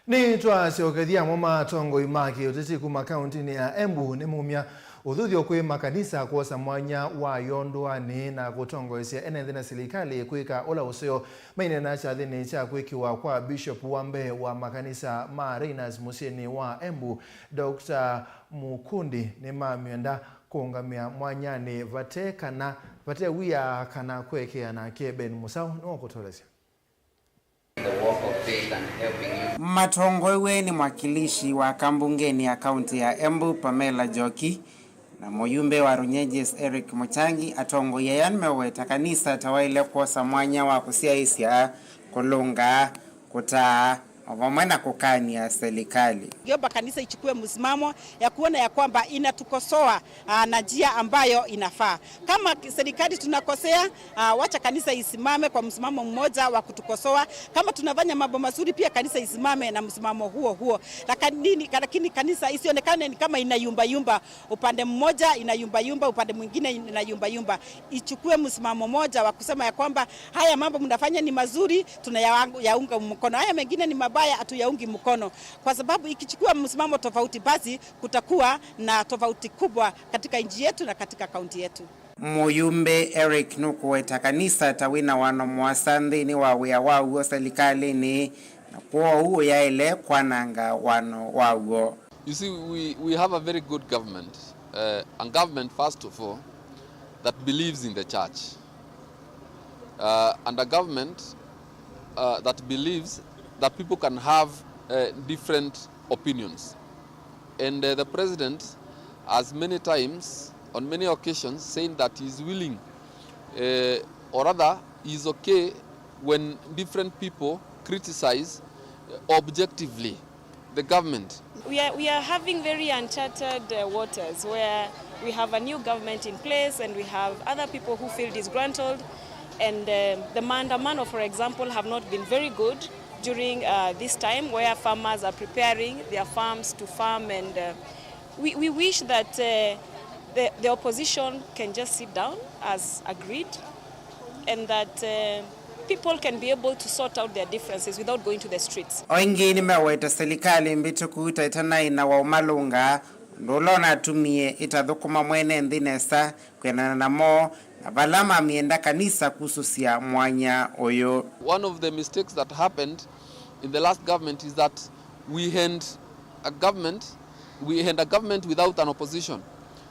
Nĩtwasyokethya amwe ma atongoi ma kĩũteti kuma kauntinĩ ya Embu nĩmaumya ũthuthyo kwĩ makanisa kwosa mwanya wayo ndũanĩ na kũtongoesya ene nthĩ na silikalĩ kwĩka ũla ũseo. Maineena kyathĩnĩ kya kwĩkĩwa kwa bishop wa mbee wa makanisa ma Reiners mũsyĩnĩ wa Embu, Doctor Mukundi, nĩmamyenda kũũngamĩa mwanyanĩ vate kana, vate wia kana kũekea nake. Ben Musau nĩwakũtolesya. Matongoew'e nĩ mwakilishi wa kambungenĩ ya kaunti ya Embu, Pamela Njoki, na mũyumbe wa Runyenjes, Eric Muchangi, atongoi aya nĩmeũweta kanisa ta waĩle kwosa mwanya wa kũsyaĩĩsya, kũlũnga, kũtaa, o vamwe na kũkany'a silikalĩ. Ngiomba kanisa ichukue msimamo ya kuona ya kwamba inatukosoa, ah, na njia ambayo inafaa. Kama serikali tunakosea, ah, wacha kanisa isimame kwa msimamo mmoja wa kutukosoa. Kama tunafanya mambo mazuri, pia kanisa isimame na msimamo huo huo. Lakini, lakini kanisa isionekane ni kama inayumbayumba, upande mmoja inayumbayumba, upande mwingine inayumbayumba. Ichukue msimamo moja wa kusema ya kwamba haya mambo mnafanya ni mazuri, tunayaunga mkono. Haya mengine ni mabaya, hatuyaungi mkono. Kwa sababu ikichukua msimamo tofauti, basi kutakuwa na tofauti kubwa katika nchi yetu na katika kaunti yetu. Mũyumbe Eric nũkũweta kanisa ta wĩna wano mũasa nthĩnĩ wa wĩa waw'o silikalĩnĩ, na kwoou ũyaĩle kwananga wano waw'o. You see, we, we have a very good government, uh, a government, first of all, that believes in the church, uh, and a government, uh, that believes that people can have, uh, different opinions. And, uh, the president has many times, on many occasions, saying that he is willing, uh, or rather, he is okay when different people criticize, uh, objectively the government. We are, we are having very uncharted, uh, waters where we have a new government in place and we have other people who feel disgruntled, and, uh, the maandamano, for example, have not been very good during, uh, this time where farmers are preparing their farms to farm, and, uh, we, we wish that, uh, the, the opposition can just sit down as agreed, and that, uh, People can be able to sort out their differences without going to the streets. O ĩngĩ nĩmeweta silikalĩ mbĩtũku ta ĩtanaĩ na waũmalũnga, ũndũ ũla ũnatumie ĩtathũkũma mwene nthĩ nesa kwĩanana namo, na vala mamyenda kanisa kusũsya mwanya ũyũ. One of the mistakes that happened in the last government is that we had a government, we had a government without an opposition.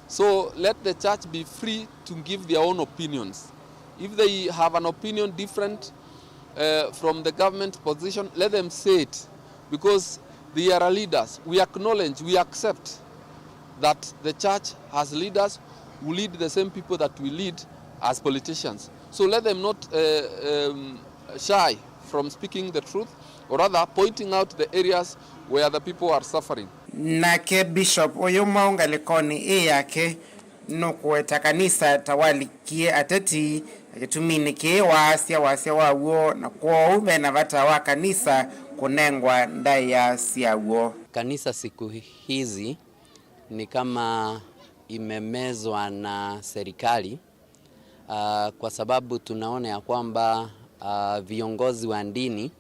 So let the church be free to give their own opinions. If they have an opinion different uh, from the government position, let them say it, because they are leaders. We acknowledge, we accept that the church has leaders who lead the same people that we lead as politicians. So let them not uh, um, shy from speaking the truth, or rather pointing out the areas where the people are suffering. Nake Bishop ũyũ mwaũ ngalĩkonĩ ĩ yake nũkũweta kanisa ta walikie ateti, na kĩtuminĩ kĩĩ waasya wasya waw'o, na kwoou ve na vata wa kanisa kũnengwa ndaĩa syaw'o. Kanisa siku hizi ni kama imemezwa na serikali, ah, kwa sababu tunaona ya kwamba, ah, viongozi wa dini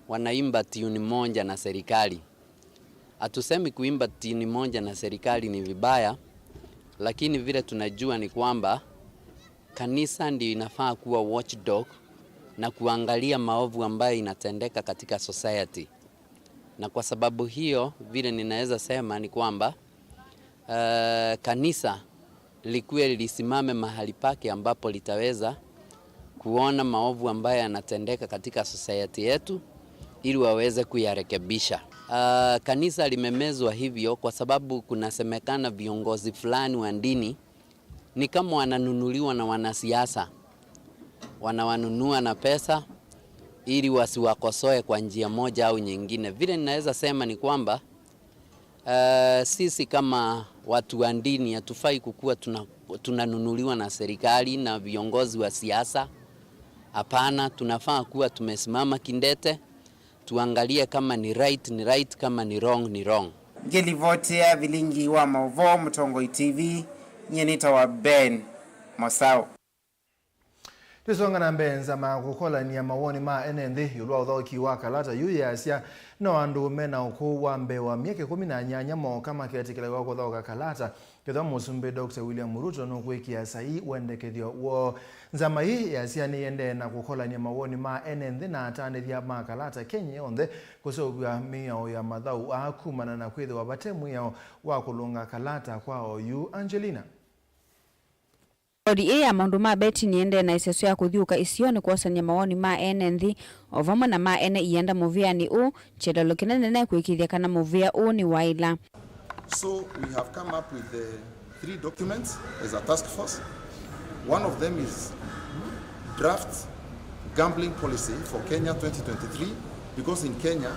wanaimba tiuni moja na serikali. Hatusemi kuimba tiuni moja na serikali ni vibaya, lakini vile tunajua ni kwamba kanisa ndio inafaa kuwa watchdog na kuangalia maovu ambayo inatendeka katika society. Na kwa sababu hiyo, vile ninaweza sema ni kwamba, eh, kanisa likuwe lisimame mahali pake ambapo litaweza kuona maovu ambayo yanatendeka katika society yetu ili waweze kuyarekebisha. Ah, kanisa limemezwa hivyo kwa sababu kunasemekana viongozi fulani wa dini ni kama wananunuliwa na wanasiasa, wanawanunua na pesa ili wasiwakosoe kwa njia moja au nyingine. Vile ninaweza sema ni kwamba, eh, sisi kama watu wa dini hatufai kukuwa tuna, tunanunuliwa na serikali na viongozi wa siasa. Hapana, tunafaa kuwa tumesimama kindete, tuangalie kama ni right ni right, kama ni wrong ni wrong. Ngĩlivotĩa vilingi wa maũvoo Mũtongoi T V, nyie nĩtawa Ben Mosau. Tũisonga na mbee, nzama ya kũkolany'a mawoni ma ene nthĩ ĩũlũ wa ũthaũki wa kalata yu yĩasya no andũ me na ũkũũ wa mbee wa myaka ĩkũmi na nyanya mooka maketĩkĩlaw'a kũthaũka kalata. Kethĩwa Mũsumbĩ Doctor William Ruto nũkwĩkĩa saii wendekethyo woo. Nzama ii yasya nĩyĩendee na kũkolany'a mawoni ma ene nthĩ na atanĩthya ma kalata Kenya yonthe kũseũvw'a mĩao ya mathaũ aa kumana na kwĩthĩwa vate mwĩao wa kũlũnga kalata kwa oyu. Angelina. Bodi ĩĩ ya maũndũ ma beti nĩendee na ĩseso ya kũthiũũka isionĩ kwosany'a mawoni ma ene nthĩ o vamwe na ma ene ianda mũvĩanĩ ũũ. Kyelelo kĩnene ne kũĩkĩĩthya kana mũvĩa ũũ nĩ waĩla. So we have come up with the three documents as a task force. One of them is draft gambling policy for Kenya twenty twenty-three, because in Kenya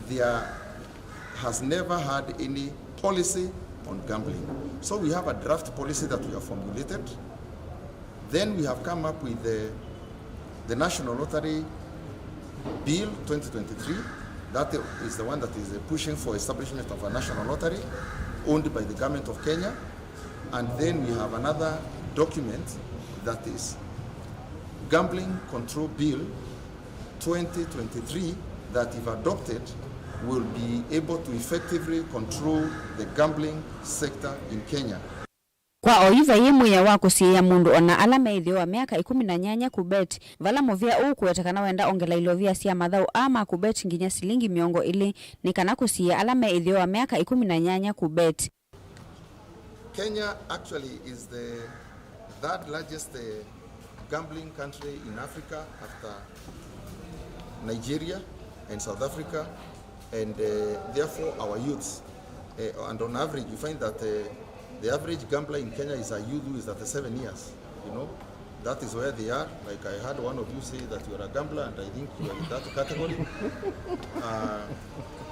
there has never had any policy on gambling. So we have a draft policy that we have formulated. Then we have come up with the, the National Lottery Bill twenty twenty-three. That is the one that is pushing for establishment of a national lottery owned by the government of Kenya. And then we have another document that is Gambling Control Bill twenty twenty-three that, if adopted, will be able to effectively control the gambling sector in Kenya. Kwa oyu vaiĩ mwĩao wa kũsiĩĩa mũndũ o na ala me ĩtheo wa myaka ĩkũmi na nyanya kũbet, vala mũvĩa ũũ ũkũweta kana wenda ongela ilovia sya mathaũ aa ma kũbet nginya silingi mĩongo ĩlĩ nĩ kana kũsiĩĩa ala me ĩtheo wa myaka ĩkũmi na nyanya kũbet. Kenya actually is the third largest, uh, gambling country in Africa after Nigeria and South Africa, and, uh, therefore our youths, uh, and on average you find that, uh, the average gambler in Kenya is a youth who is thirty-seven years, you know. That is where they are. Like, I heard one of you say that you are a gambler, and I think you are in that category. Uh,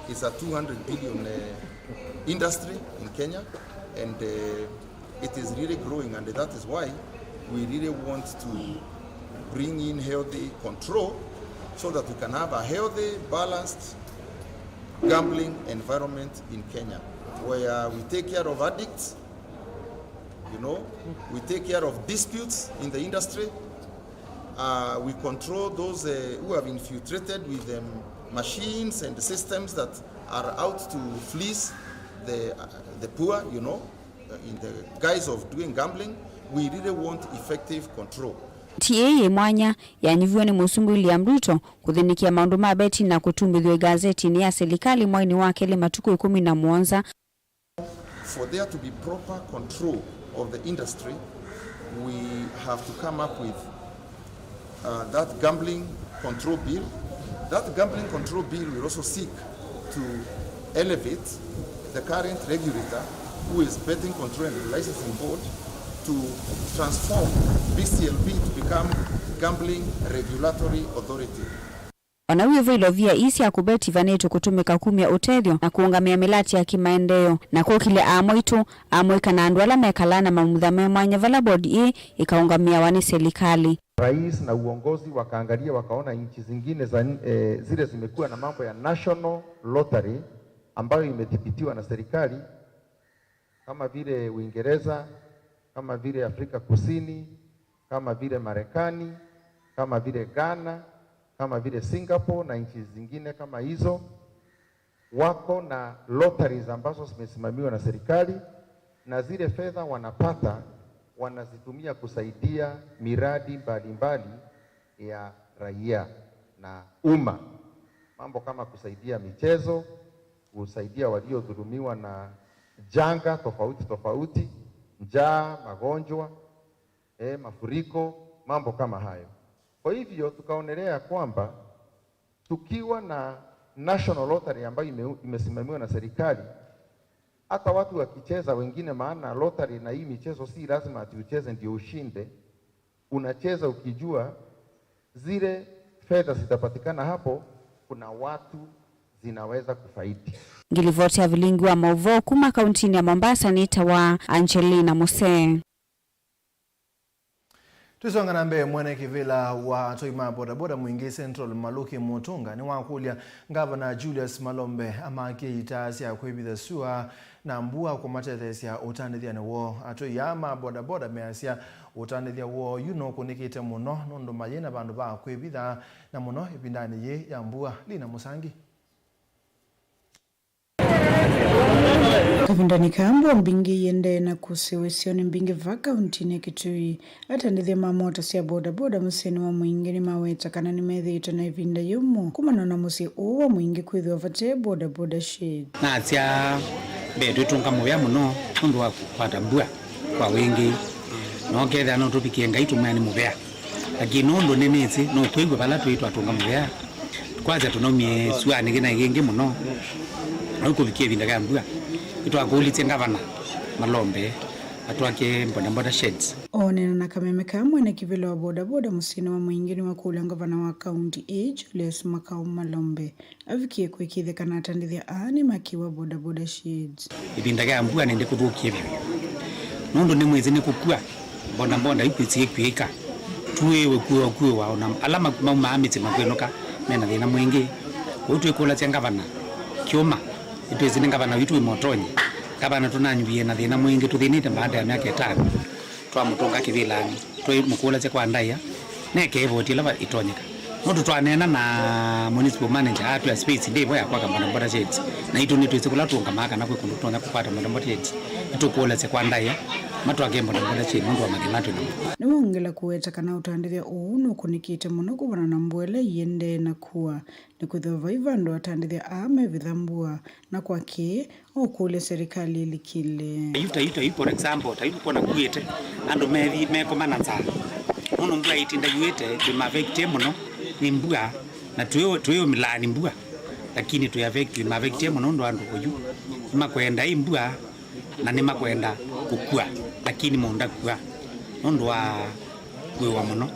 it's a two hundred billion, uh, industry in Kenya, and, uh, it is really growing, and that is why we really want to bring in healthy control so that we can have a healthy, balanced gambling environment in Kenya, where we take care of addicts, you know, we take care of disputes in the industry, Uh, we control those, uh, who have infiltrated with, um, machines and systems that are out to fleece the, uh, the poor, you know, uh, in the guise of doing gambling. We really want effective control. Ti ĩĩ yĩ mwanya yanyuviwe nĩ Mũsumbĩ William Ruto kũthĩnĩkĩa maũndũ ma beti na kũtumbĩthw'a ĩgazetinĩ ya silikalĩ mwainĩ wa kelĩ matukũ ĩkũmi na mũonza. For there to be proper control of the industry, we have to come up with, uh, that gambling control bill. That gambling control bill will also seek to elevate the current regulator, who is Betting Control and Licensing Board, to transform B C L B to become Gambling Regulatory Authority. O na wĩvo ilovia ii sya kũveti ivanĩtwe kũtũmĩka kumya ũtethyo na kũũngamĩa mĩlatĩ ya kĩmaendeeo, na kũkilya aamwaitũ, amũika na andũ ala mekalaa na mamutha me mwanya vala bodi ĩĩ ĩkaũngamĩawa nĩ silikalĩ. Rais na uongozi wakaangalia, wakaona nchi zingine za, eh, zile zimekuwa na mambo ya National Lottery ambayo imedhibitiwa na serikali, kama vile Uingereza, kama vile Afrika Kusini, kama vile Marekani, kama vile Ghana, kama vile Singapore na nchi zingine kama hizo, wako na lotteries ambazo zimesimamiwa na serikali, na zile fedha wanapata wanazitumia kusaidia miradi mbalimbali ya raia na umma, mambo kama kusaidia michezo, kusaidia waliodhulumiwa na janga tofauti tofauti, njaa, magonjwa, eh, mafuriko, mambo kama hayo. Kwa hivyo tukaonelea kwamba tukiwa na National Lottery ambayo ime-, imesimamiwa na serikali, hata watu wakicheza wengine, maana lottery na hii michezo si lazima ati ucheze ndio ushinde, unacheza ukijua zile fedha zitapatikana hapo, kuna watu zinaweza kufaidi. Ngilivoti ya vilingi wa mauvoo kuma kauntinĩ ya Mombasa nĩtawa Angelina Musee. Tũisonga na mbee, mwene kĩvĩla wa atwai ma bodaboda Mwingi Central Maluki Mutunga nĩwakũlya Ngavana Julius Malombe amakie itaa sya kwĩvitha sua na mbua kũmatetheesya ũtandĩthyanĩ woo. Atwai aa ma bodaboda measya ũtandĩthya woo yu nũkũnĩkĩte mũno nũndũ mayĩ na vandũ va kwĩvitha, na mũno ĩvindanĩ yĩĩ ya mbua. Lina Mũsangi. Kavindanĩ kaa mbua mbingĩ iendee na kũsĩwa isionĩ mbingĩ va kauntinĩ ya Kitui, atandĩthya ma mota sya bodaboda mũsyĩnĩ wa Mwingi nĩmaweta kana nĩmethĩĩtwe na ĩvinda yũmũ kumana na mũsyĩ ũũ wa Mwingi kwĩthĩwa vate bodaboda shades. Nasya mbee twĩtũnga mũvea mũno nũndũ wa kũkwata mbua kwa wingĩ, na ũkethĩa no tũvikĩe Ngai tũmwĩa nĩ mũvea. Lakini nũndũ nĩnĩsĩ nũkwĩw'a vala twĩ twatũnga mũvea, kwasya tũnaumie suanĩ kĩna kĩngĩ mũno, na ũkũvikia ĩvinda ya mbua, nĩtwakũlĩtye Ngavana Malombe atwake bodaboda sheds. Oneena na kameme kaa, mwene kĩvĩla wa bodaboda mũsyĩnĩ wa Mwingi nĩwakũlya Ngavana wa kaunti ĩĩ Julius Makau Malombe avikie kũĩkĩĩthya kana atandĩthya aa nĩmakiwa bodaboda shades. Ĩvinda ya mbua nĩndĩ kũthũkie vyũ, nũndũ nĩmwĩsĩ nĩkũkua, bodaboda ikwĩsie kwĩka, tuĩwe kuĩwa kuĩwa, ona ala ma-, maumaa mĩsyĩ makwĩnũka mena thĩna mwingĩ. Kwoou twĩkũlasya ngavana kyũma, nĩtwĩsĩ nĩ ngavana witũ wĩ motonyi. Ngavana tũnanyuie na thĩna mwingĩ, tũthĩnĩte baada ya myaka ĩtano. Twamũtũnga kĩvĩlanĩ, twaimũkũlasya kwa ndaĩa, neke ĩvoti ĩla va-, ĩtonyeka. Nũndũ twaneena na municipal manager, atwĩa space ndĩvo ya kwaka bodaboda sheds, naitũ nĩtwĩsĩ kũla tũũngamaa kana kwĩ kũndũ tũtonya kũkwata bodaboda sheds. Nĩtũkũlasya kwa ndaĩa matwake bodaboda sheds nũndũ wa mathĩna twĩ namo. Nĩwaongela kũweta kana ũtandĩthya ũũ nũkũnĩkĩte mũno kũvana na mbua ĩla iendee na kua, nĩkwĩthĩwa vai vandũ atandĩthya aa mevitha mbua, na kwa kĩĩ ũkũlya serikali ĩlikĩle. Yu ta yu, ta yu, for example, ta yu nĩkwona kuĩte, andũ methi mekoma na nzaa. Nũndũ mbua ĩtinda yuĩte, twĩmavektie mũno nĩ mbua, na twĩ, twĩũmĩlaani mbua, lakini twĩavek-, twĩmavektie mũno nũndũ andũ oyu nĩmakwenda ĩ mbua, na nĩmakwenda kũkua, lakini mũndũ akua nũndũ wa kũĩwa mũno.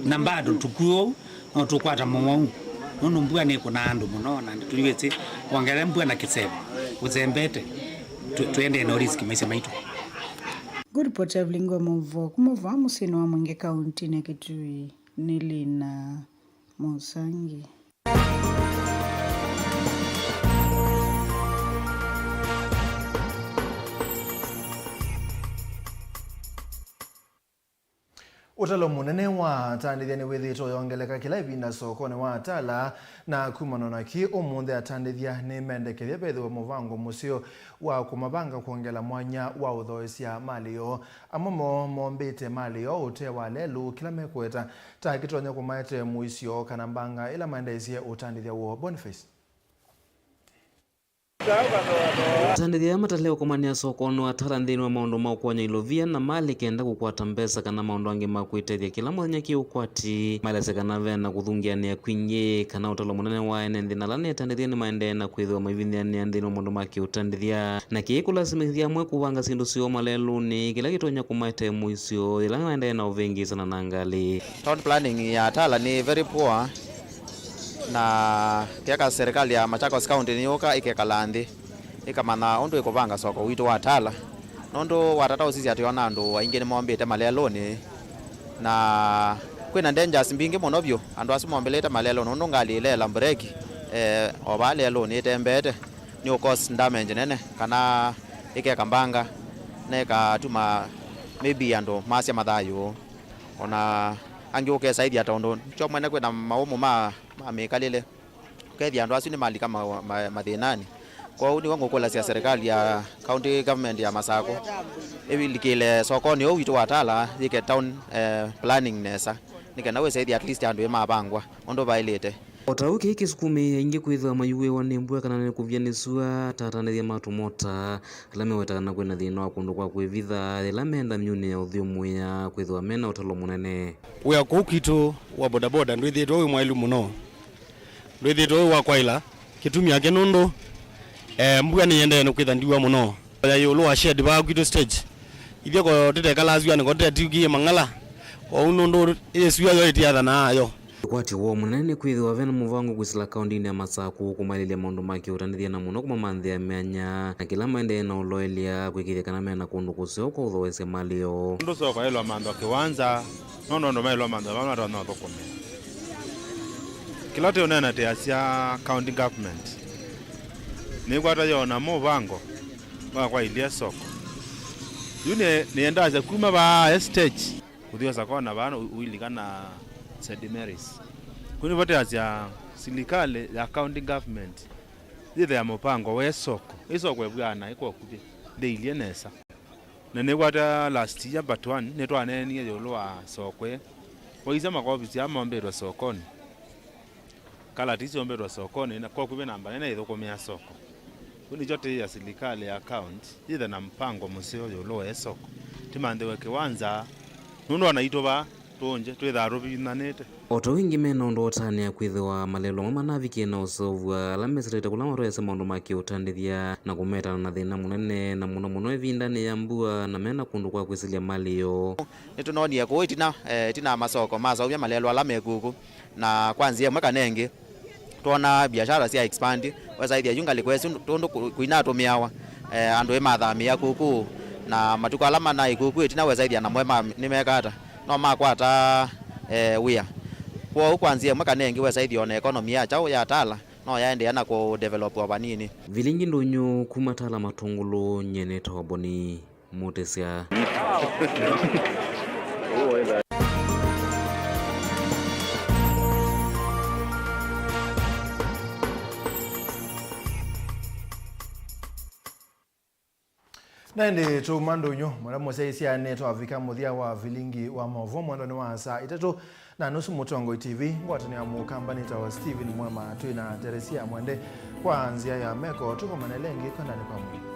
Na bado tũkue ũu, no tũkwata mowau, nũndũ mbua nĩkũnaa andũ mũno, na tũiwĩsĩ kwongela mbua na kĩseve, kũsembete, tũ-, tũendee no risk maisha maitũ. Ngũripoti ya vilingi wa maũvoo kuma vaa mũsyĩnĩ wa Mwingi kauntinĩ ya Kitui nĩ Lina Mũsangi. Ũtalo mũnene wa atandĩthya nĩwĩthĩĩtwe ũyongeleka kĩla ĩvinda sokonĩ wa Tala, na kumana na kĩ, ũmũnthĩ atandĩthya nĩmendekethya vethĩwe mũvango mũseo wa kũmavanga kwongela mwanya wa ũthoesya malĩ yoo. Amwe moo mombĩte malĩ yoo ũtee wa lelũ, kĩla mekũweta ta kĩtonya kũmaete mũisyo kana mbanga ĩla maendeesye ũtandĩthya woo. Boniface. Atandĩthya aya matale ũkomanĩa sokonĩ wa Tala nthĩnĩ wa maũndũ ma ũkũany'a ilovia na malĩ kenda kũkwata mbesa kana maũndũ angĩ ma kwĩtethya kĩla mũthenya kĩ ũkwati. Malesya kana ve na kũthũngĩanĩa kwingĩ kana ũtalo mũnene wa ene nthĩ na ala nĩ atandĩthya nĩmaendee na kwĩthĩwa maivinyanĩa nthĩnĩ wa maũndũ ma kĩũtandĩthya, na kĩĩ kũlasimĩthya amwe kũvanga syĩndũ syoo malelũnĩ, kĩla kĩtonya kũmaete mũisyo yĩla maendee na ũvĩngĩĩsana na ngalĩ. Town planning ya Tala nĩ very poor, na keka serikali ya Machakos County nĩyũka ĩkekala nthĩ, ĩkamanya ũndũ ĩkũvanga soko witũ wa Tala, nũndũ watata ũsisya twĩona andũ aingĩ nĩmombĩte malelũnĩ, na kwĩna dangers mbingĩ mũno vyũ andũ asu mombĩlĩte malelũnĩ, nũndũ ngalĩ ĩleela mbureki, eh, o vaa lelũnĩ ĩtembeete, nĩ ũ cause damage nene, kana ĩkeka mbanga, na ĩkatuma maybe andũ masya mathayũ, ona angĩ ũkesaĩthya tondũ kyo mwene kwĩna maũmũ ma, ma mĩkalĩle, ũkethĩa andũ asu nĩmalika ma, ma, mathĩnanĩ. Kwoou nĩw'o ngũkũlasya serikali ya county government ya Masakũ ĩlikĩle sokonĩ ũũ witũ wa Tala, yĩke town, eh, planning nesa, nĩ kana wĩsaĩthya at least andũ ĩmavangwa ũndũ vaĩlĩte. O ta ũu kĩĩ kĩsukumĩĩe aingĩ kwĩthĩwa mayuĩwa nĩ mbua kana nĩ kũvya nĩ sua, ta atandĩthya ma tũmota ala meweta kana kwĩna thĩna wa kũndũ kwa kwĩvitha yĩla meenda myunĩ ya ũthyũmũĩa kwĩthĩwa mena ũtalo mũnene. Wĩa kũu kwitũ wa bodaboda ndwĩthĩĩtwe wĩ mwaĩlu mũno. Ndwĩthĩĩtwe wĩ wa kwaĩla. Kĩtumi akĩ nũndũ, eh, mbua nĩyendee nĩ kwĩtha ndiwa mũno. Ya ĩũlũ wa shed vaa kwitũ stage. Ithyĩ ko tũtekalaa syũanĩ, ko tũtetiũkie mang'ala. Kwoou nũndũ ĩ syũa yo ĩtiathanaa yo. Ũkwati woo mũnene nĩ kwĩthĩwa ve na mũvango kwĩsĩla kaũndĩnĩ ya Masakũ kũmaĩlĩlya maũndũ ma kĩũtandĩthya na mũno kũmamanthĩa myanya na kĩla maendee na ũloelya kwĩkĩĩthya kana me na kũndũ kũseo kwa ũthoesya malĩ yoo. Nũndũ soko yaĩlwa manthwa kĩwanza, nũndũ andũ maĩlwa manthwa vamwe matonya ũthũkũmĩa. Kĩla tũũneena tĩasya county government nĩkwata yoona mũvango wa kwaĩlya soko. Yu nĩ, nĩendasya kuma vaa stage kũthi osa kona vaa ũ-, ũilikana Saint Mary's. Kũu nĩvo tĩasya silikalĩ ya county government yĩthea mũvango wa ĩsoko. Ĩsoko ĩvw'ana ĩko kuvĩ, ndĩilye nesa. Na nĩkwata last year but one nĩtwaneenie ĩũlũ wa soko ĩ. Waisya makovisi aa mombĩtwe sokonĩ. Kalati isu siombĩtwe sokonĩ, na kwa kuvĩ namba nene ĩthũkũmĩa soko. Kĩu nĩkyo tĩĩa silikalĩ ya county yĩthe na mpango mũseo ĩũlũ wa ĩsoko. Tĩmanthĩwe kĩwanza, nũndũ anaitũ vaa tũũngye twĩthaa tũvithanĩte. O ta ũu ĩngĩ me na ũndũ ũtanĩa kwĩthĩwa malelũ amwe manavikie na ũseũvw'a ala mesilĩte kũla matoyasya maũndũ ma kĩũtandĩthya na kũmetana na thĩna mũnene, na mũno mũno ĩvindanĩ ya mbua, na me na kũndũ kwa kwĩsĩlya malĩ yoo. Nĩtũnoonie kũu ĩtina, eh, ĩtina wa masoko maseũvya malelũ ala me kuku, na kwa nzĩa ĩmwe kana ĩngĩ, twona biashara sya expand, wesaĩthya yu ngalĩko ĩsu tũndũ kũ-, kũinatũmĩawa, eh, andũ ĩmathamĩĩa kuku, na matukũ ala manaĩ kuku ĩtina wesaĩthya namo ma-, nĩmeka ata, no makwata, eh, wĩa. Kwoou kwa nzĩa ĩmwe kana ĩngĩ wesaĩthya ona economy ya kyaũ ya Tala no yaendeea na kũ develop o vanini. Vilingi Ndũnyũ kuma Tala Matũngũlũ, nyie nĩtawa Boni Mũtĩsya. Na ĩndĩ tũuma ndũnyũ, mũla mũsyaĩĩsya nĩtwavika mũthya wa vilingi wa maũvoo mwendonĩ wa saa itatũ na nusu. Mũtongoi T V, ngwatanĩo ya Mũkamba nĩtawa Stephen Mwema, twĩ na Teresia Mwende kwa nzĩa ya meko. Tũkomane ĩngĩ kwendanĩ kwa mwĩĩ.